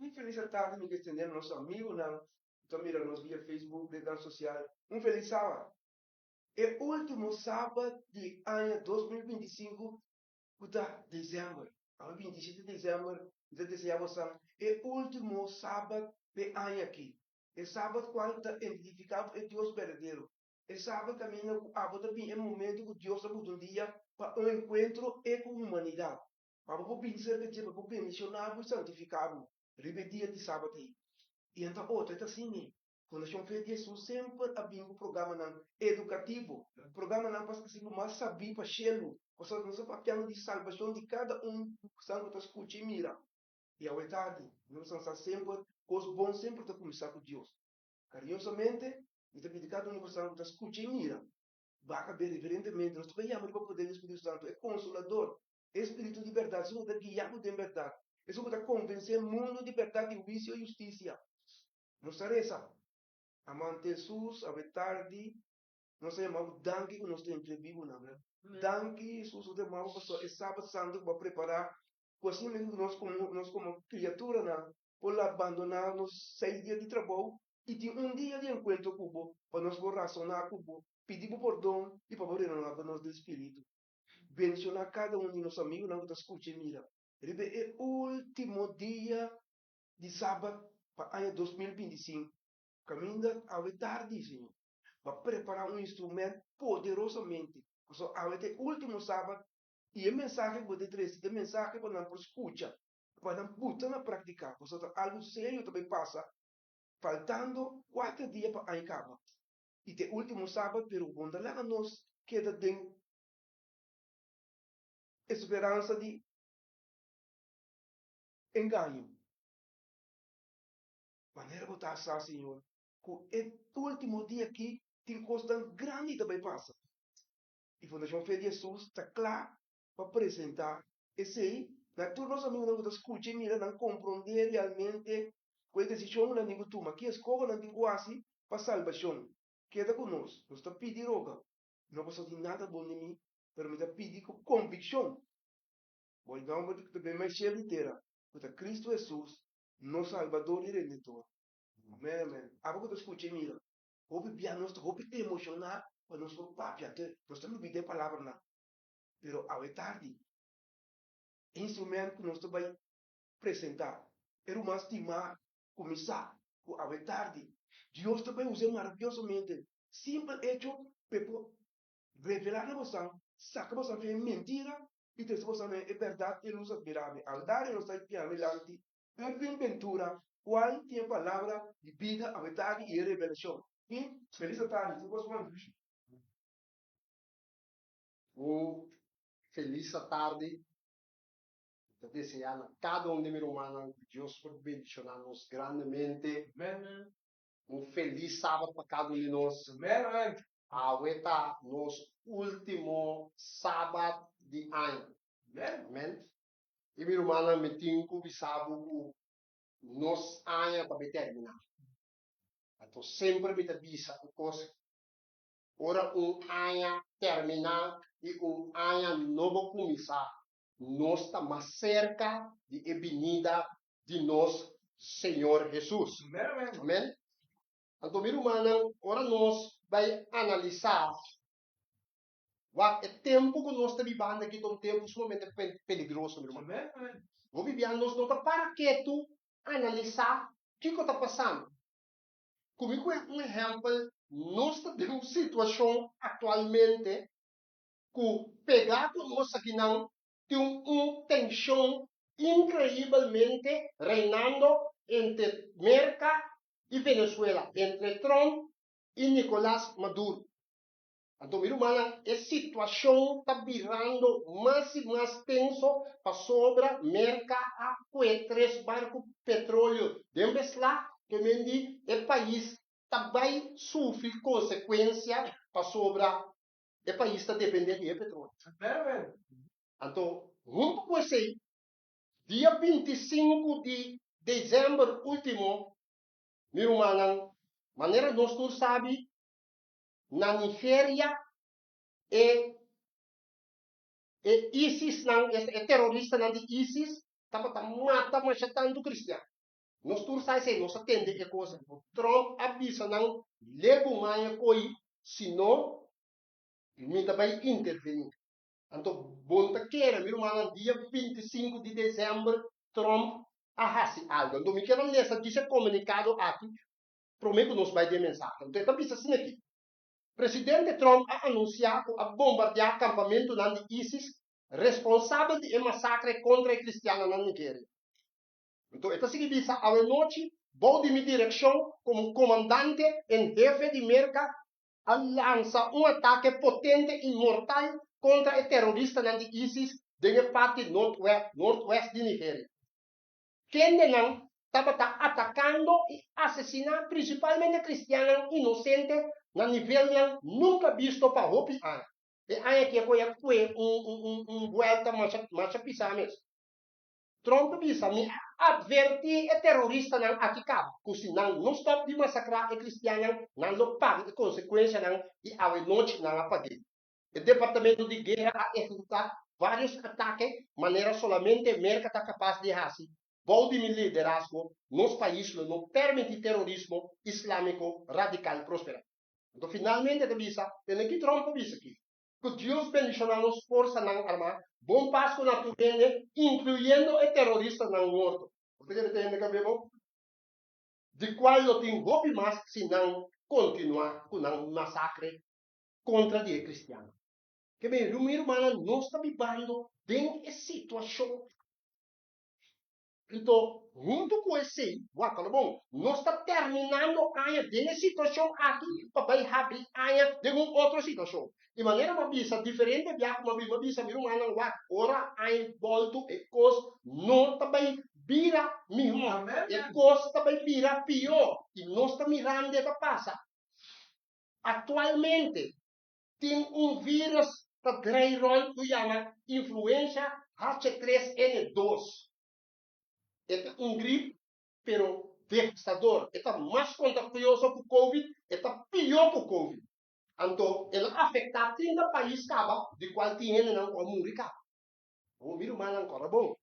Un felis atardi mi ke extende na nos amigunan ku ta mira nos via Facebook, rednan sosial. Un felis sabat. E ultimo sabat di aña 2025 ku ta december. Awe 27 di december mi ta desea bosan e ultimo sabat p'e aña aki. E sabat kual ta identifiká ku e Dios berdadero. E sabat kaminda ku abo ta bin e momento ku Dios ta buta un dia pa un enkuentro e ku humanidat. Pa bo por bin serka dje, pa por bendishoná bo i santifiká bo riba e dia di sabat ei. I enta otro, e ta asina ei. Fundashon Fe di Hesus semper a bin ku programanan edukativo, programanan pa hasi bo mas sabí pa shelu, pasobra nos ta papiando di salbashon di kada un ku ta skucha i mira. I awe tardi, nos a sa semper, kos bon semper ta kuminsá ku Dios. Kariñosamente, mi ta pidi kada un di boso ku ta skucha i mira, baka be reverentemente, nos ta bai yama riba poder di Spiritu Santu, e Konsolador, e Spiritu di bèrdat, esun ku ta guia bo den bèrdat, esun ku ta konvensé mundu di bèrdat, di huisio i hustisia. Nos ta resa. Amante Hesus, awe tardi nos ta yama bo danki ku nos ta entre bibunan. Danki Hesus, nos ta yama bo pasobra e Sabat Santu ku bo a prepará, ku asina ku nos komo nos komo kriaturanan por a bandoná nos seis dia di trabou i tin un dia di enkuentro ku bo pa nos por rasoná ku bo, pidi bo pordon i pa bo renobá nos den spiritu. Bendishoná kada un di nos amigunan ku ta skucha i mira riba e último dia di Sabat pa aña 2025, kaminda awe tardi, Señor, bo a prepará un instrument poderosamente, pasobra awe ta e último Sabat i e mensahe ku bo ta trese ta e mensahe pa nan por skucha, pa nan buta na praktiká, pasobra ta algu serio ta bai pasa faltando kuater dia pa aña kaba i ta e último Sabat, pero bo no ta laga nos keda den e speransa di engaño. Manera bo ta sa, Señor, ku e último dia aki tin kosnan grandi ta bai pasa. I Fundashon Fe di Hesus ta kla pa presentá esei na tur nos amigunan ku ta skucha i mira nan komprondé realmente ku e desishon ku nan tin ku tuma, ki eskoho nan tin ku hasi pa salbashon. Keda ku nos. Nos ta pidi roga. No pasobra tin nada bon di mi, pero mi ta pidi ku konvikshon. Bo e nomber di ku ta ben mashel di tera, ku ta Kristu Hesus, nos Salbador i Redentor. Amen, amen. Abo ku ta skucha i mira, hopi bia nos ta hopi emoshoná pa nos por papia, anto nos ta lubida e palabranan. Pero awe tardi, e instrument ku nos ta bai presentá, e ruman stimá kuminsá ku awe tardi, Dios ta bai us'é maraviosamente. Simpel echo pa e por revelá na bosan, saka bosan for e mentira i trese bosan na e bèrdat i e lus atmirabel. Aldaria nos ta piano dilanti Erwin Ventura, kual tin e palabra di bida awe tardi i e revelashon. I felis atardi tur bos man. Un felis atardi. Mi ta deseá na kada un di mi rumannan ku Dios por bendishoná nos grandemente. Amen. Un felis sabat pa kada un di nos. Amen, amen. Awe ta nos último sabat di aña. Amen. Amen. I mi rumannan, mi tin ku bisa bo ku nos aña ta bai terminá. Anto semper mi ta bisa un kos, ora un aña terminá i un aña nobo kuminsá, nos ta mas serka di e binida di nos Señor Hesus. Amen. Anto mi rumannan, ora nos bai analisá, wak e tempu ku nos ta bibando aki ta un tempu sumamente peligroso, mi ruman. Hopi bia nos no ta para ketu analisá kiko ta pasando. Ku mi kue un ehèmpel, nos ta den un situashon aktualmente ku pegá ku nos akinan tin un tenshon inkreibelmente reinando entre Merka i Venezuela, entre Trump i Nicolas Maduro. Anto mi rumannan, e situashon ta birando mas i mas tenso pasobra Merka a kue tres barku petroleo den beslag, ke men di e pais ta bai sufri konsekuensia pasobra e pais ta depende di e petroleo. Anto, huntu ku esei, Dia 25 di desèmber último, mi rumannan, manera nos tur sabi, na Nigeria e e ISIS-nan, esta e teroristanan di ISIS, tabata mata masha tantu kristian. Nos tur sa esei, nos a tende e kos. Trump a bisa nan, Legu maña koi, si no, mi ta bai intervení. Anto bon ta kere, mi rumannan, dia 25 di desèmber Trump a hasi algu. Anto mi kier a lesa djis e komunikado aki promé ku nos bai den mensahe. Anto e ta bisa asina aki, Presidente Trump a anunsiá ku a bombardiá kampamentunan di ISIS responsabel di e masakre kontra e kristiannan na Nigeria. Anto e ta sigui bisa, Awenochi, bou di mi direkshon komo komandante en hefe di Merka, a lansa un atake potente i mortal kontra e teroristanan di ISIS den e parti nortwest di Nigeria. Kendenan tabata atakando i asesiná prinsipalmente kristiannan inosente na nivelnan nunka bisto pa hopi aña. E aña aki a kohe a kue un buelta masha pisá mes. Trump a bisa, Mi a atvertí e teroristanan aki kaba ku si nan no stòp di masakrá e kristiannan, nan lo paga e konsekuensianan i awe nochi nan a pag'é. E Departamento di Guera a ehekutá vários atake manera solamente Merka ta kapas di hasi. Bou di mi liderazgo, nos pais lo no permití terorismo islámiko radikal prosperá. Anto finalmente ta bisa, tende ki Trump a bisa aki, Ku Dios bendishoná nos forsanan armá, bon Pasku na tur hende, inkluyendo e teroristanan morto. Bo ta kere tende kambia bo? Di kual lo tin hopi mas si nan kontinuá ku nan masakre kontra di e kristiannan. Ke ben, mi rumannan, nos ta bibando den e situashon aki. Anto, huntu ku esei, wak lo bon, nos ta terminando aña den e situashon aki pa bai habri aña den un otro situashon. I manera mi a bisa diferente biaha ku mi a bin, mi a bisa mi rumannan, wak, ora aña boltu e kos no ta bai bira mihó, e kos ta bai bira pió. I nos ta mirando e ta pasa. Aktualmente tin un vírus ta drei rònt ku yama influenza H3N2. E ta un grip pero devastador. E ta mas kontagioso ku covid, e ta pió ku covid. Anto el a afektá 30 pais kaba di kual tin hendenan ku a muri kaba. Awor mi rumannan kòrda bon,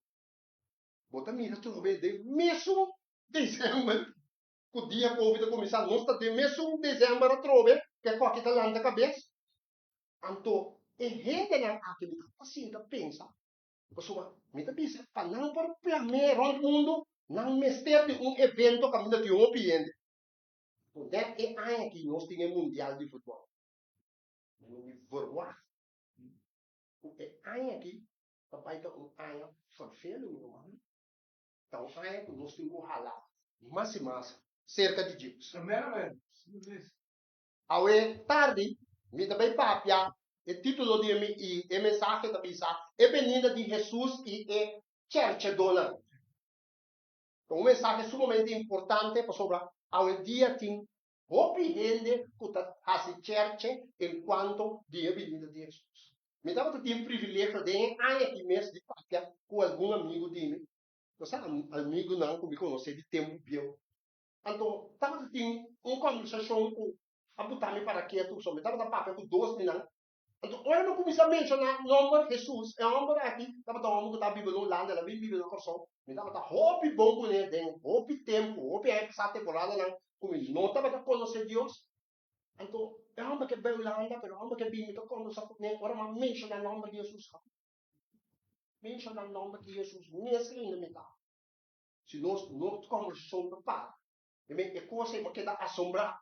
bo ta mira trobe den mesun desèmber ku dia covid a kuminsá, nos ta den mesun desèmber atrobe ku e kòki ta lanta kabes. Anto e hendenan aki mi ta sinta pensa, pasobra mi ta bisa pa nan por plam'é rònt mundu, nan mester di un evento kaminda tin hopi hende. Anto nèt e aña aki nos tin e mundial di futbòl. Mi verwagt ku e aña aki ta bai ta un aña ferfelu, mi ruman. Ta un aña ku nos tin ku hala mas i mas serka di Dios. Amen amen. Asina mes. Awe tardi mi ta bai papia e titulo di mi i e mensahe ta bisa E benida di Hesus i e cherchedónan. Ta un mensahe sumamente importante pasobra awe dia tin hopi hende ku ta hasi cherche enkuanto di e benida di Hesus. Mi tabata tin privilegio den e aña aki mes di papia ku algun amigu di mi, bo sa, amigunan ku mi konosé di tempu bieu. Anto tabata tin un kòmbersashon ku a buta mi para ketu, so mi tabata papia ku dos di nan. Anto ora mi a kuminsá menshoná nòmber Hesus, e hòmber aki tabata un hòmber ku tabata biba na Hulanda, el a bin biba na Kòrsou. Mi tabata hopi bon kuné den hopi tempu, hopi aña pasá, temporadanan ku mi no tabata konosé Dios. Anto e hòmber ke bai Hulanda, pero e hòmber ke bin mi ta kòmbersá kuné, ora mi a menshoná nòmber di Hesus, menshoná nòmber di Hesus mes ainda mi ta. Si nos no kòmbersashon ta para, e kos ei bo keda asombrá.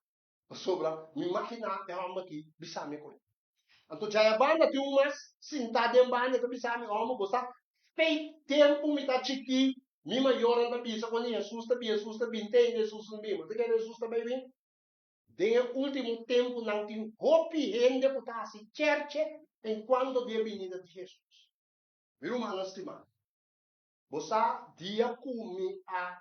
Pasobra mi imaginá e hòmber aki bisa mi ku e. Anto djaya banda tin un mas sintá den banda e ta bisa mi, Hòmber, bo sa fei tempu mi ta chikí, mi mayornan ta bisa ku Hesus ta bin, Hesus ta bin, te ainda Hesus no bin. Bo ta kere Hesus ta bai bin? Den e último tempunan tin hopi hende ku ta hasi chèrchè enkuanto di e binida di Hesus. Mi rumannan stimá, bo sa dia ku mi a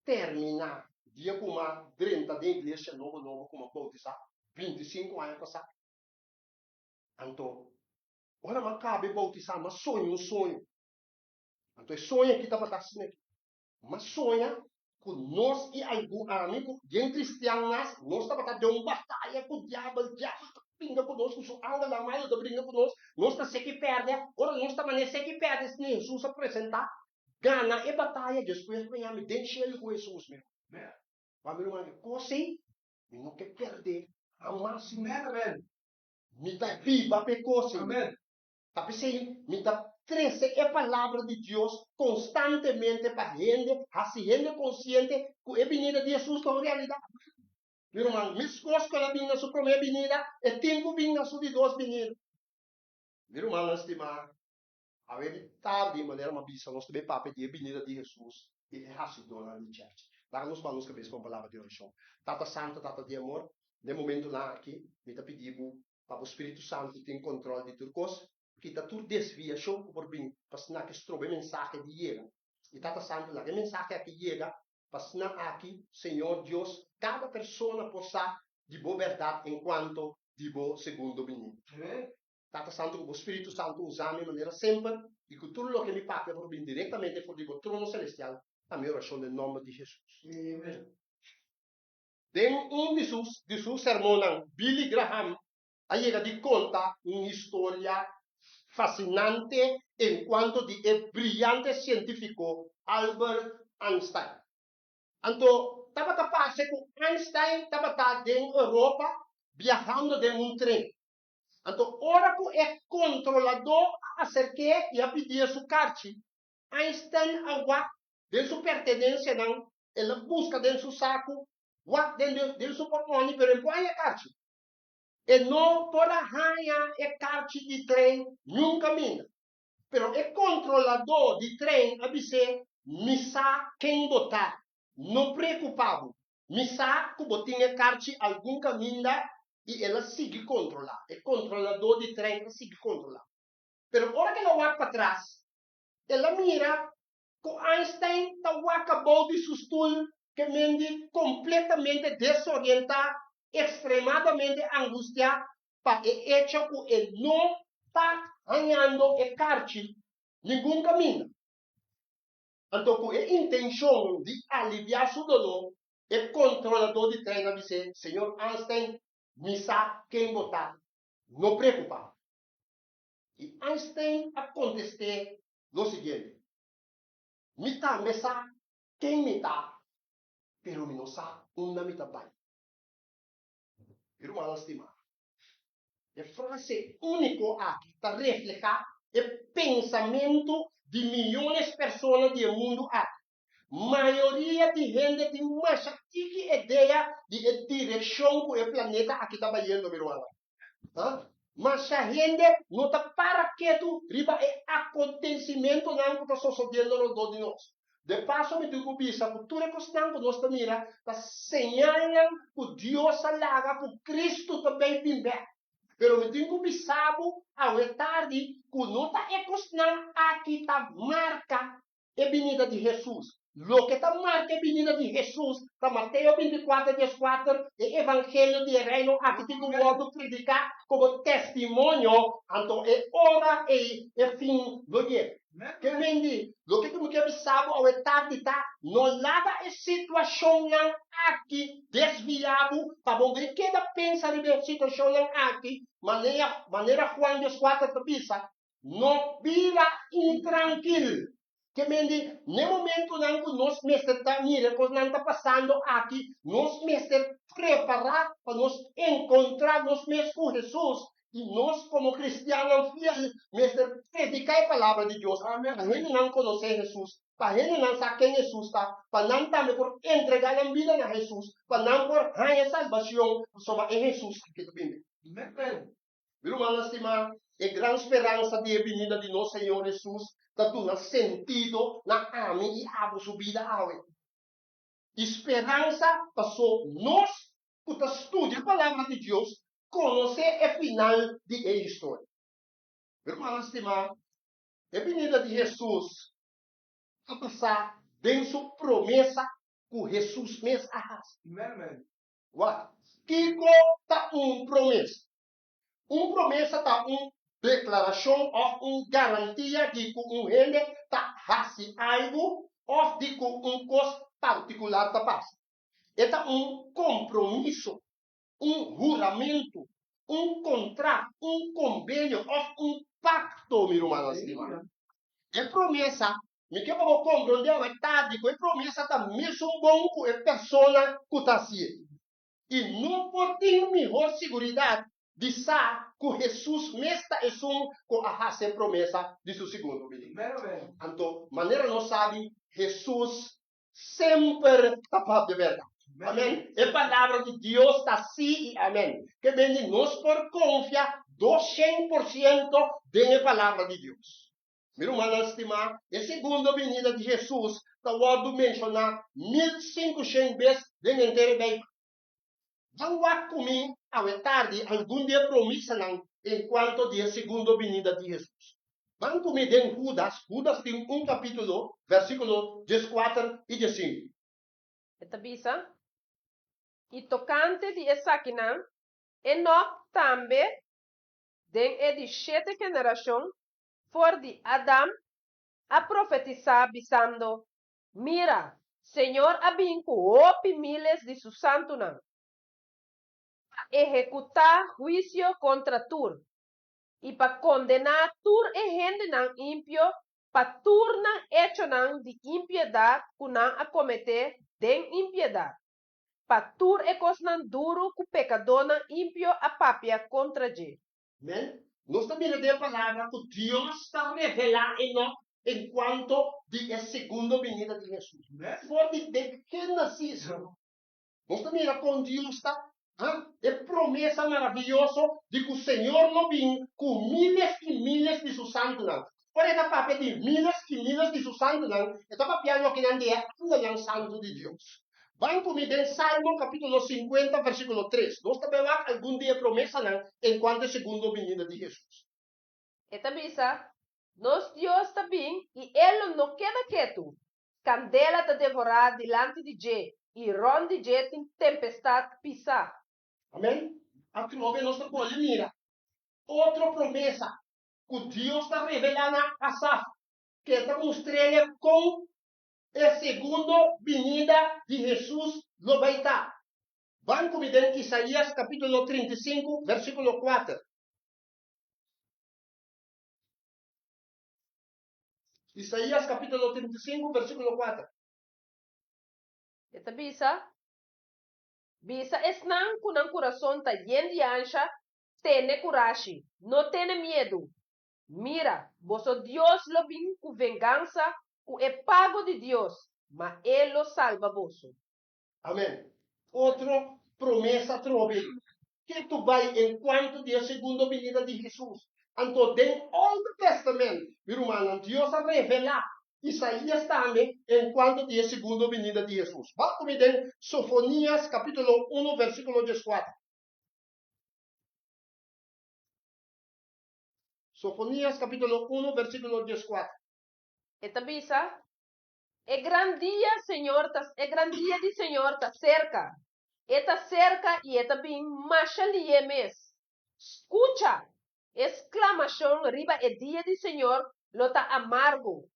terminá dia ku m'a drenta den iglesia nobo nobo ku m'a boutisá 25 aña pasá. Anto, ora m'a kaba e boutisá, m'a soña un soño. Anto e soño aki tabata asina aki. M'a soña ku nos i algun ami ku den kristian nas, nos tabata den un bataya ku diabel. Diabel ta bringa ku nos ku su angelnan malu ta bringa ku nos. Nos ta seki pèrdè. Ora nos ta manera seki pèrdè, asina Hesus a presentá, gana e bataya, despues baña mi den shelu ku Hesus, mi ruman. Ma mi ruman, e kos ei mi no ke pèrdè hamas. Mi ta biba pa e kos ei. Ta p'esei mi ta trese e Palabra di Dios konstantemente pa hende, hasi hende konsiente ku e binida di Hesus ta un realidat. Mi ruman, meskos ku el a bin na su promé binida, e tin ku bin na su di dos binida. Mi rumannan stimá, awe di tardi, manera mi a bisa, nos ta bai papia di e binida di Hesus i e hasidónan di chèrch. Laga nos baha nos kabes pa un palabra di orashon. Tata Santu, Tata di amor, den momentunan aki mi ta pidi bo Pa bo Spiritu Santu tin kontrol di tur kos, kita tur desviashon ku por bin pa sna ke stroba e mensahe di yega. I Tata Santu, laga e mensahe aki yega pa sna aki, Señor Dios, kada persona por sa di bo bèrdat enkuanto di bo segundo binida. Tata Santu, ku bo Spiritu Santu usa mi manera semper i ku tur loke mi papia por bin direktamente for di bo trono selestial, ta mi orashon den nòmber di Hesus. Amen. Den un di su di su sermonnan, Billy Graham a yega di konta un historia fasinante enkuanto di e briyante sientífiko Albert Einstein. Anto tabata parse ku Einstein tabata den Europa biahando den un tren. Anto ora ku e kontroladó a aserk'é i a pidié su karchi, Einstein a wak den su pertenensianan El a buska den su saku, wak den den su portmoni, pero e por haña e karchi. E no por a haña e karchi di tren niun kaminda. Pero e kontroladó di tren a bis'é, Mi sa ken bo ta. No preokupá bo. Mi sa ku bo tin e karchi algun kaminda i el a sigui kontrolá. E kontroladó di tren a sigui kontrolá. Pero ora ku el a wak patras, el a mira Ku Einstein ta wak abou di su stul ke mendi kompletamente desorientá, ekstremadamente angustiá pa e echo ku e no ta hañando e karchi ningun kaminda. Anto ku e intenshon di aliviá su doló, e kontroladó di trein a bis'é, Señor Einstein, mi sa ken bo ta, no preokupá. I Einstein a kontest'é lo siguiente, Mi tambe sa ken mi ta, pero mi no sa unda mi ta bai. Mi rumannan stimá, e frase úniko aki ta reflehá e pensamentu di miyones persona di e mundu aki. Mayoria di hende tin masha tiki idea di e direkshon ku e planeta aki ta bayendo, mi rumannan. Masha hende no ta para ketu riba e akontesimentonan ku ta sosodiendo rondó di nos. De paso mi tin ku bisa ku tur e kosnan ku nos ta mira ta señalnan ku Dios a laga ku Kristu ta bay bin bèk. Pero mi tin ku bisa bo awe tardi ku no ta e kosnan aki ta marka e binida di Hesus. Loke ta marka e binida di Hesus ta Mateo bintikuater dieskuater, e evangelio di e Reino aki tin ku wòrdu prediká komo testimonio, anto e ora ei e fin lo yega. Ke men di, loke ku mi ke bisa bo awe tardi ta, no laga e situashonnan aki desviá bo pa bo bai keda pensa riba e situashonnan aki, manera Juan dieskuater ta bisa, No bira intrankil. Ke men di, n'e momentunan ku nos mester ta mira e kosnan ta pasando aki, nos mester prepará pa nos enkontrá nos mes ku Hesus, i nos komo kristiannan fiel mester prediká e Palabra di Dios pa hendenan konosé Hesus, pa hendenan sa ken Hesus ta, pa nan tambe por entregá nan bida na Hesus, pa nan por haña salbashon pasobra e Hesus aki ta bini. Mi rumannan stimá, e gran speransa di e binida di nos Señor Hesus ta duna sentido na ami i abo su bida awe. I speransa pasó nos ku ta studia Palabra di Dios konosé e final di e historia. Mi rumannan stimá, e binida di Hesus ta basá den su promesa ku Hesus mes a hasi. Wak, kiko ta un promesa? Un promesa ta un deklarashon òf un garantia di ku un hende ta hasi algu òf di ku un kos partikular ta pasa. E ta un kompromiso, un huramentu, un kontrakt, un kombenio òf un pakto, mi rumannan stimá. E promesa, mi ke pa bo komprondé awe tardi ku e promesa ta mesun bon ku e persona ku ta hasié. I no por tin mihor siguridat di sa ku Hesus mes ta esun ku a hasi e promesa di su segundo binida. Anto, manera nos sabi, Hesus semper ta papia bèrdat. Amèn. E Palabra di Dios ta sí i amèn. Ke bende nos por konfia 200% den e Palabra di Dios. Mi rumannan stimá, e segundo binida di Hesus ta wòrdu menshoná 1500 bes den henter e Beibel. Ban wak ku mi awe tardi algun di e promisanan enkuanto di e segundo binida di Hesus. Ban ku mi den Hudas, Hudas tin un kapítulo, versíkulo 14 i 15. E ta bisa, I tokante di esakinan, Enok tambe, den e di shete generashon for di Adam, a profetisá, bisando, Mira, Señor a bin ku hopi miles di su santunan, pa ehekutá huisio kontra tur, i pa kondená tur e hendenan impio pa tur nan echonan di impiedat ku nan a kometé den impiedat, pa tur e kosnan duru ku pekadónan impio a papia kontra dje. Men, nos ta mira den e Palabra ku Dios ta revelá e nos en kuanto di e segundo binida di Hesus. For di den Génesis, nos ta mira kon Dios ta ha e promesa maravioso di ku Señor lo bin ku miles i miles di su santunan. Ora e ta papia di miles i miles di su santunan, e ta papiando akinan di e angelnan santu di Dios. Ban ku mi den Salmo kapítulo 50 versíkulo 3. Nos ta bai wak algun di e promesanan enkuanto e segundo binida di Hesus. E ta bisa, Nos Dios ta bin i e lo no keda ketu. Kandela ta devorá dilanti di dje i rònt di dje tin tempestat pisá. Amèn. Atrobe nos ta bolbe mira otro promesa ku Dios ta revelá na Asaf, ku e ta mustr'é kon E segundo binida di Hesus lo bai ta. Ban ku mi den Isaías kapítulo 35, versíkulo 4. Isaías kapítulo 35, versíkulo 4. E ta bisa, Bisa esnan ku nan kurason ta yen di ansha, Tene kurashi, no tene miedu. Mira, boso Dios lo bin ku vengansa ku e pago di Dios, ma e lo salba boso. Amen. Otro promesa atrobe ke tu bai enkuanto di e segundo binida di Hesus. Anto den Old Testament, mi rumannan, Dios a revelá Isaías tambe enkuanto di e segundo binida di Hesus. Bal ku mi den Sofonías kapítulo 1 versíkulo 14. Sofonías kapítulo 1 versíkulo 14. E ta bisa, E gran dia Señor ta, e gran dia di Señor ta serka. E ta serka i e ta bin masha lié mes. Skucha! E sklamashon riba e dia di Señor lo ta amargo.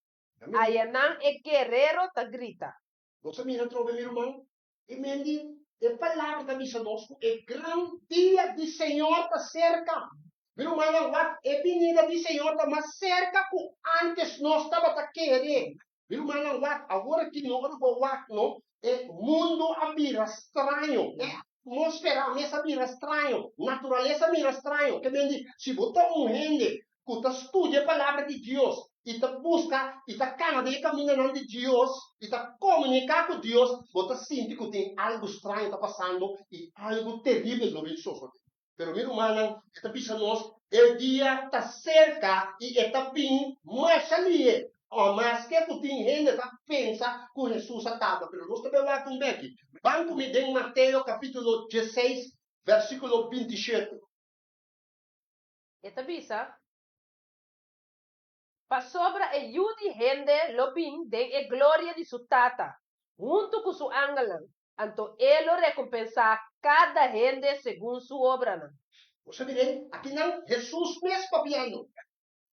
Ayanan e guerero ta grita. Nos a mira atrobe, mi ruman, i men di e palabra ta bisa nos ku e gran dia di Señor ta serka. Mi rumannan, wak, e binida di Señor ta mas serka ku ántes nos tabata kere. Mi rumannan, wak, awor aki no, ora bo wak no, e mundu a bira straño, e atmósfera mes a bira straño, naturalesa a bira straño. Ke men di, si bo ta un hende ku ta studia e Palabra di Dios i ta buska i ta kana den e kamindanan di Dios i ta komuniká ku Dios, bo ta sinti ku tin algu straño ta pasando i algu teribel lo bin sosodé. Pero mi rumannan, e ta bisa nos, e dia ta serka i e ta bin masha lihe. O maske ku tin hende ta pensa ku Hesus a tarda, pero nos ta bai wak un beki. Ban ku mi den Mateo kapítulo 16, versíkulo 27. E ta bisa, Pasobra e Yu di hende lo bin den e gloria di su Tata, huntu ku su angelnan, anto e lo rekompensá kada hende segun su obranan. Bo sa miren, akinan Hesus mes papiando.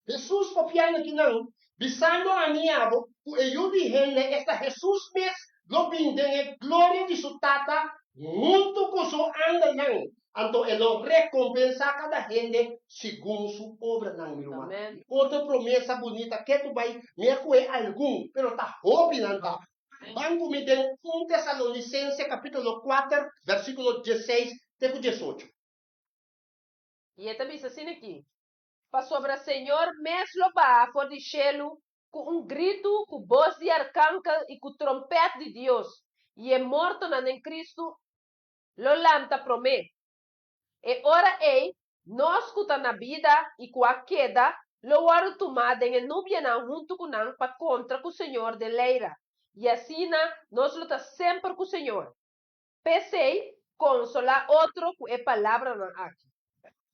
Hesus papiando akinan. Bisando ami abo ku e Yu di hende, esta Hesus mes, lo bin den e gloria di su Tata huntu ku su angelnan, anto e lo rekompensá kada hende segun su obranan. Mi ruman, otro promesa bunita ketu bai mi a kohe algun, pero ta hopi nan ta. Ban ku mi den un Tesalonisense kapítulo kuater, versíkulo dieseis te ku diesocho. I e ta bisa asina aki, Pasobra Señor mes lo baha for di shelu ku un gritu, ku bos di arkankel i ku trompèt di Dios, i e mortonan den Kristu lo lanta promé. E ora ei, nos ku ta na bida i ku a keda lo wòrdu tumá den e nubianan huntu ku nan pa kontra ku Señor den leira, i asina nos lo ta semper ku Señor. P'esei, konsolá otro ku e palabranan aki.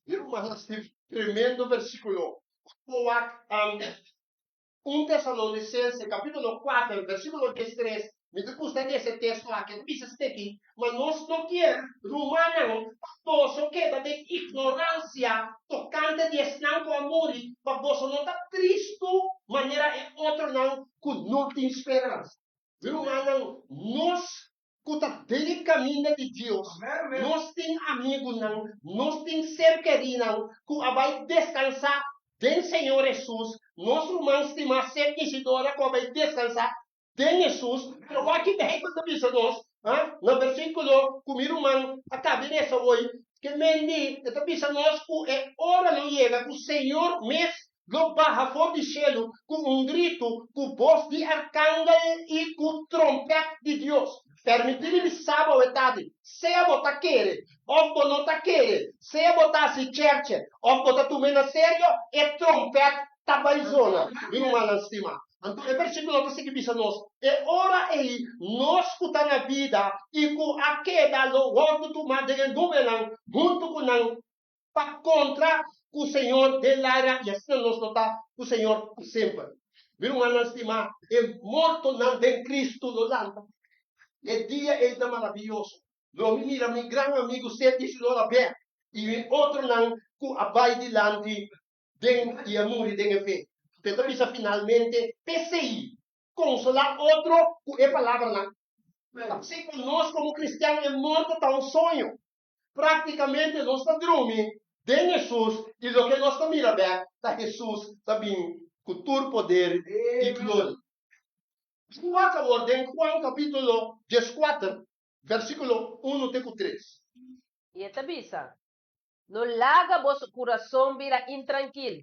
Mi ruman hasi tremendo versíkulo. Bo wak Un Tesalonisense kapítulo kuater versíkulo diestres, mi ta gusta lesa e teksto aki, e ta bisa esaki aki, Ma nos no kier, rumannan, pa boso keda den ignoransia tokante di esnan ku a muri, pa boso no ta tristu manera e otronan ku no tin speransa. Mi rumannan, nos ku ta den e kaminda di Dios, nos tin amigunan, nos tin ser kerinan ku a bai deskansá den Señor Hesus, nos ruman stimá Seth Isidora ku a bai deskansá den Hesus. Pero wak ki Beibel ta bisa nos na versíkulo ku mi ruman a kaba di lesa hoy, ke men di e ta bisa nos ku e ora lo yega ku Señor mes lo baha for di shelu ku un gritu, ku bos di arkangel i ku trompèt di Dios. Permití mi bisa bo awetadi, sea bo ta kere òf bo no ta kere, sea bo ta hasi chèrchè òf bo ta tum'é na serio, e trompèt ta bai zona, mi rumannan stimá. Anto e versíkulo ta sigui bisa nos, E ora ei nos ku ta na bida i ku a keda lo wòrdu tumá den e nubenan huntu ku nan pa kontra ku Señor den laira i asina nos lo ta ku Señor pa semper. Mi rumannan stimá, e mortonan den Cristo lo lanta. E dia ei ta maraviyoso. Lo mi mira mi gran amigu Seth Isidora bek i mi otronan ku a bai dilanti den i a muri den e fe. Te ta bisa finalmente, P'esei, konsolá otro ku e palabranan. P'esei pa nos komo kristian e morto ta un soño. Práktikamente nos ta drumi den Hesus i loke nos ta mira bèk ta Hesus ta bin ku tur poder i gloria. Bin wak awor den Juan kapítulo dieskuater, versíkulo unu te ku tres. I e ta bisa, No laga boso kurason bira intrankil.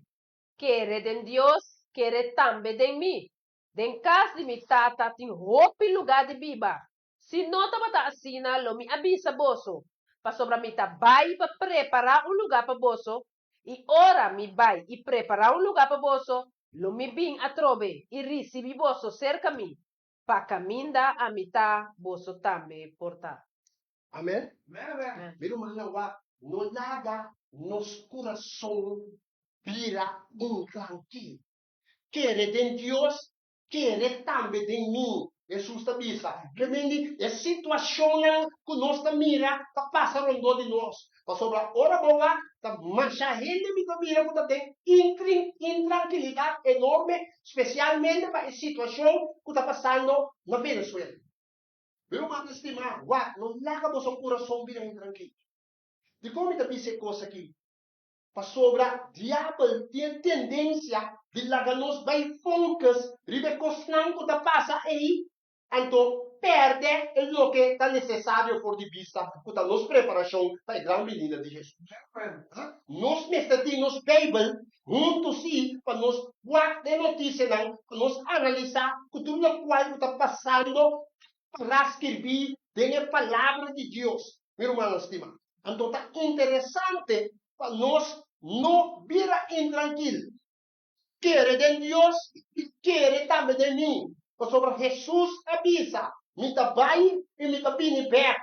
Kere den Dios, kere tambe den mi. Den kas di mi Tata tin hopi lugá di biba. Si no tabata asina, lo mi a bisa boso, pasobra mi ta bai pa prepará un lugá pa boso, i ora mi bai i prepará un lugá pa boso, lo mi bin atrobe i risibí boso serka mi, pa kaminda ami ta, boso tambe por ta. Amen. Mi rumannan wak, no laga nos kurason bira intrankil. Kere den Dios Kere tambe den mi, Hesus ta bisa. Remindi e situashonnan ku nos ta mira ta pasa rondó di nos. Pasobra ora bo wak, ta masha hende mi ta mira ku ta den intrankilidat enorme, spesialmente pa e situashon ku ta pasando na Venezuela. Mi rumannan stimá, wak, no laga boso kurason bira intrankil. Dikon mi ta bisa e kos aki? Pasobra Diabel tin e tendensia di laga nos bai focus riba e kosnan ku ta pasa ei, anto pèrdè e loke ta nesesario for di bista ku ta nos preparashon pa e gran binida di Hesus. Nos mester tin nos Beibel huntu sí pa nos wak den notisianan, pa nos analisá ku tur lokual ku ta pasando ta pará skirbí den e Palabra di Dios. Mi rumannan stimá, anto ta interesante pa nos no bira intrankil. Kere den Dios i kere tambe den mi, pasobra Hesus a bisa, Mi ta bai i mi ta bini bèk,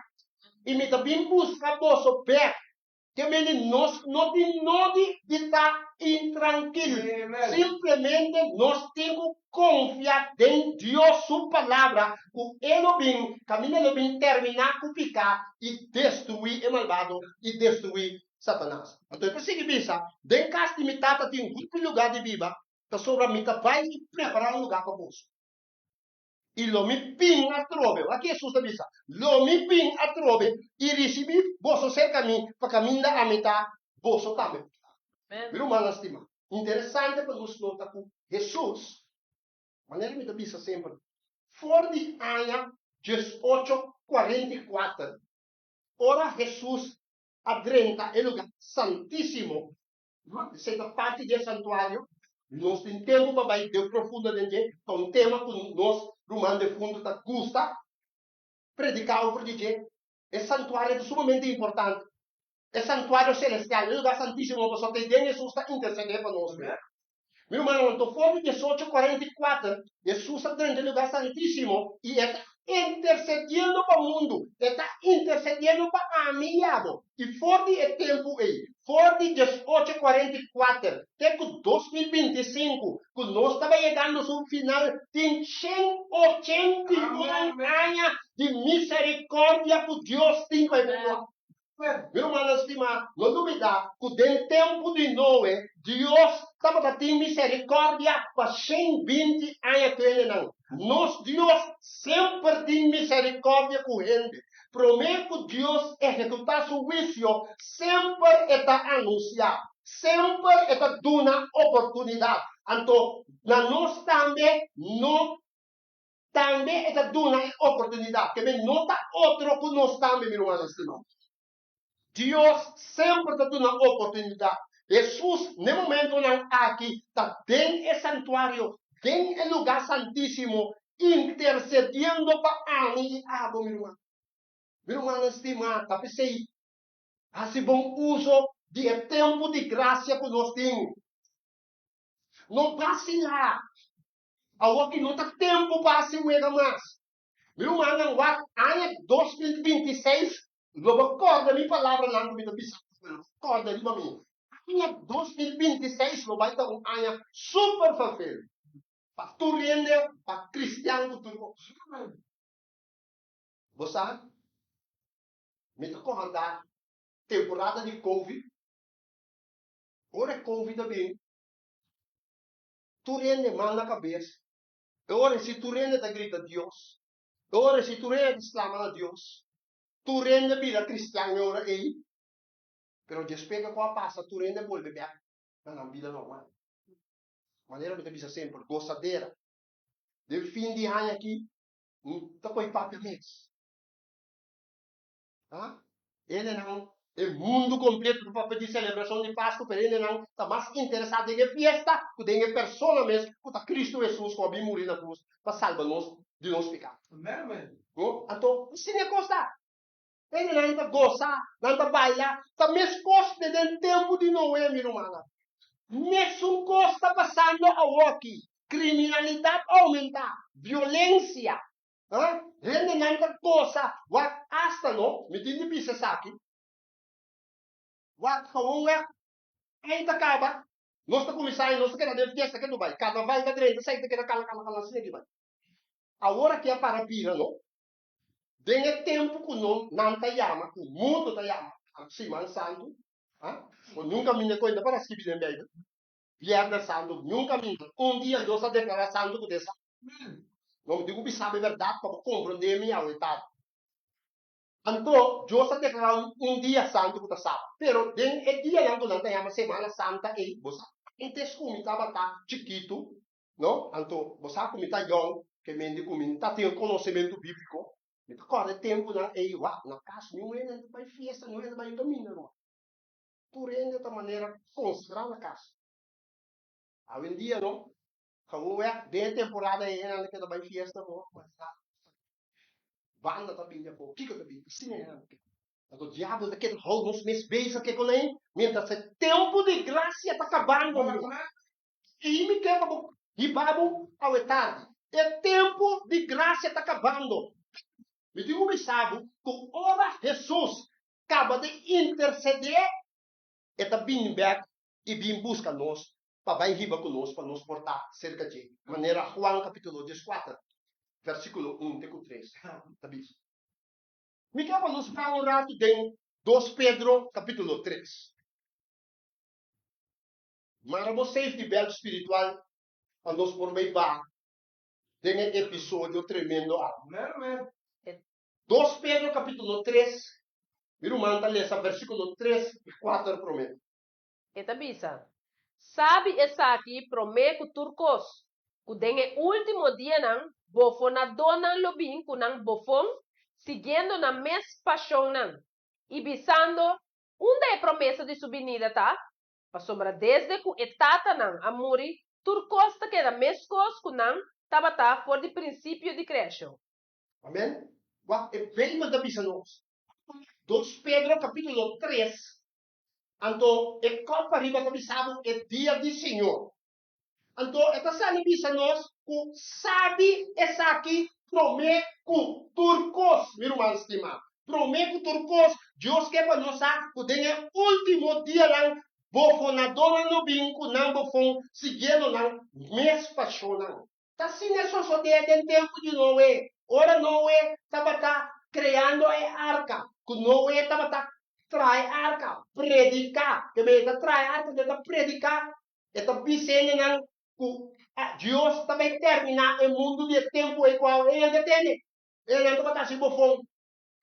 i mi ta bin buska boso bèk. Ke mende nos no tin nodi di ta intrankil. Simplemente nos tin ku konfia den Dios su Palabra ku e lo bin kaminda lo bin terminá ku piká i destruí e malbado i destruí Satanas. Anto e ta sigui bisa, Den kas di mi Tata tin hopi lugá di biba. Pasobra mi ta bai i prepará un lugá pa boso. I lo mi bin atrobe. Wak Hesus ta bisa, Lo mi bin atrobe i risibí boso serka mi, pa kaminda ami ta, boso tambe por ta. Mi rumannan stimá, interesante pa nos nota ku Hesus, manera mi ta bisa semper, for di aña diesocho 44, ora Hesus a drenta e lugá santísimo, Esei ta parti di e santuario. Nos tin tempu pa bai den profundo den dje. Ta un tema ku nos ruman defuntu ta gusta prediká over di dje. E santuario ta sumamente importante. E santuario selestial, e lugá santísimo, pasobra ta ei den Hesus ta intersedé pa nos. Mi rumannan, anto for di diesocho 44, Hesus a drenta e lugá santísimo i e ta intersediendo pa mundu, e ta intersediendo pa ami i abo. I for di e tempu ei, for di diesocho 44 te ku 2025, ku nos ta bai yegando su final, tin 181 aña di miserikòrdia ku Dios tin pa e mundu aki. Mi rumannan stimá, no lubidá ku den tempu di Noe, Dios tabata tin miserikòrdia pa 120 aña ku hendenan. Nos Dios semper tin miserikòrdia ku hende. Promé ku Dios ehekutá su huisio, semper e ta anunsiá, semper e ta duna oportunidat. Anto, na nos tambe no Tambe e ta duna e oportunidat. Ke men no ta otro ku nos tambe, mi rumannan stimá. Dios semper ta duna oportunidat. Hesus n'e momentonan aki ta den e santuario, den e lugá santísimo, intersediendo pa ami i abo, mi ruman. Mi rumannan stimá, ta p'esei hasi bon uso di e tempu di grasia ku nos tin. No basilá. Awor ki no ta tempu pa hasi wega mas. Mi rumannan, wak aña 2026 lo bo kòrda mi palabranan ku mi ta bisa boso. Kòrda riba mi. Aña 2026 lo bai ta un aña super ferfelu pa tur hende, pa kristian ku tur kos. Bo sa, mi ta kòrda temporada di covid. Ora e covid a bin, Tur hende man na kabes. E ora si tur hende ta grita Dios. E ora si tur hende ta sklama na Dios. Tur hende bira kristian e ora ei. Pero despues ke ku a pasa tur hende bolbe bek na nan bida normal. Manera mi ta bisa semper, gosadera. Den fin di aña aki, no ta koe papia mes. Ha? Hendenan, e mundu kompleto ta papia di selebrashon di Pasku, pero hendenan ta mas interesá den e fiesta ku den e persona mes ku ta Kristu Hesus ku a bin muri na krus pa salba nos di nos piká. No? Anto, asina e kos ta. Hendenan ta gosa, nan ta baila, ta meskos de den tempu di Noe, mi rumannan. Mesun kos ta pasando awoki. Kriminalidat a oumentá, violensia, Ha? Hendenan ta gosa wak asta no, mi tin di bisa esaki. Wak gewoon weg, aña ta kaba, nos ta kuminsá i nos ta keda den fiesta ke Dubai. Karnaval ta drenta, esaki ta keda kala kala kala asina aki bai. Awor aki a para bira no, den e tempu ku no nan ta yama, ku mundu ta yama Siman Santu, ha? Bo nunka mi ne kuenta para skibi den Beibel. Bièrnè Santu, nunka mi, un dia Dios a deklará santu ku ta e santu. No, mi tin ku bisa bo e bèrdat pa bo komprondé mi awe tardi. Anto, Dios a deklará un dia santu ku ta Sabat. Pero den e dianan ku nan ta yama Semana Santa ei, bo sa, ántes ku mi tabata chikitu, no, anto bo sa ku mi ta yòn, ke mende ku mi no ta tin e konosementu bíbliko, mi ta kòrda e tempunan ei, wak, na kas niun hende no ta bai fiesta, niun hende ta bai un kaminda, ruman. Tur hende ta manera konsagrá na kas. Awendia no, Gewoon weg, den e temporada ei hendenan ta keda bai fiesta bo, banda ta bini afó, kiko ta bini, asina hendenan ta keda. Anto diabel ta keda hou nos mes bezig ke kon ei, mientras e tempu di grasia ta kabando, mi ruman. I mi ke pa bo hiba bo awe tardi. E tempu di grasia ta kabando. Mi tin ku bisa bo ku ora Hesus kaba di intersedé, e ta bini bèk i bin buska nos pa bai hiba ku nos pa nos por ta serka dje, manera Juan kapítulo 14, versíkulo 1 te ku 3 ta bisa. Mi ke pa nos para un ratu den 2 Pedro kapítulo 3. Mara bo safety belt spiritual. Pa nos por bay ba den e episodio tremendo aki. Dos Pedro capítulo tres, mi ruman ta lesa versículo tres i kuater promé. E ta bisa, Sabi esaki promé ku tur kos, ku den e último dianan bofonadónan lo bin ku nan bofon, siguiendo nan mes pashonnan, i bisando, Unda e promesa di su binida ta? Pasobra desde ku e tatanan a muri, tur kos ta keda meskos ku nan tabata for di prinsipio di kreashon. Amen. Wak e Beibel ta bisa nos. Dos Pedro kapítulo tres, anto e kòp ariba ta bisa bo e dia di Señor. Anto e ta sali bisa nos ku sabi esaki promé ku tur kos, mi ruman stimá. Promé ku tur kos, Dios ke pa nos sa ku den e último dianan bofonadónan lo bin ku nan bofon siguiendo nan mes pashonnan. Ta asina e sosodé den tempu di Noe, ora Noe tabata kreando e arka, ku Noe tabata traha e arka, prediká, ke men e ta traha e arka, e ta prediká E ta bisa hendenan ku Dios ta bai terminá e mundu di e tempu ei ku awe. E hende tende. E hendenan tabata hasi bofon.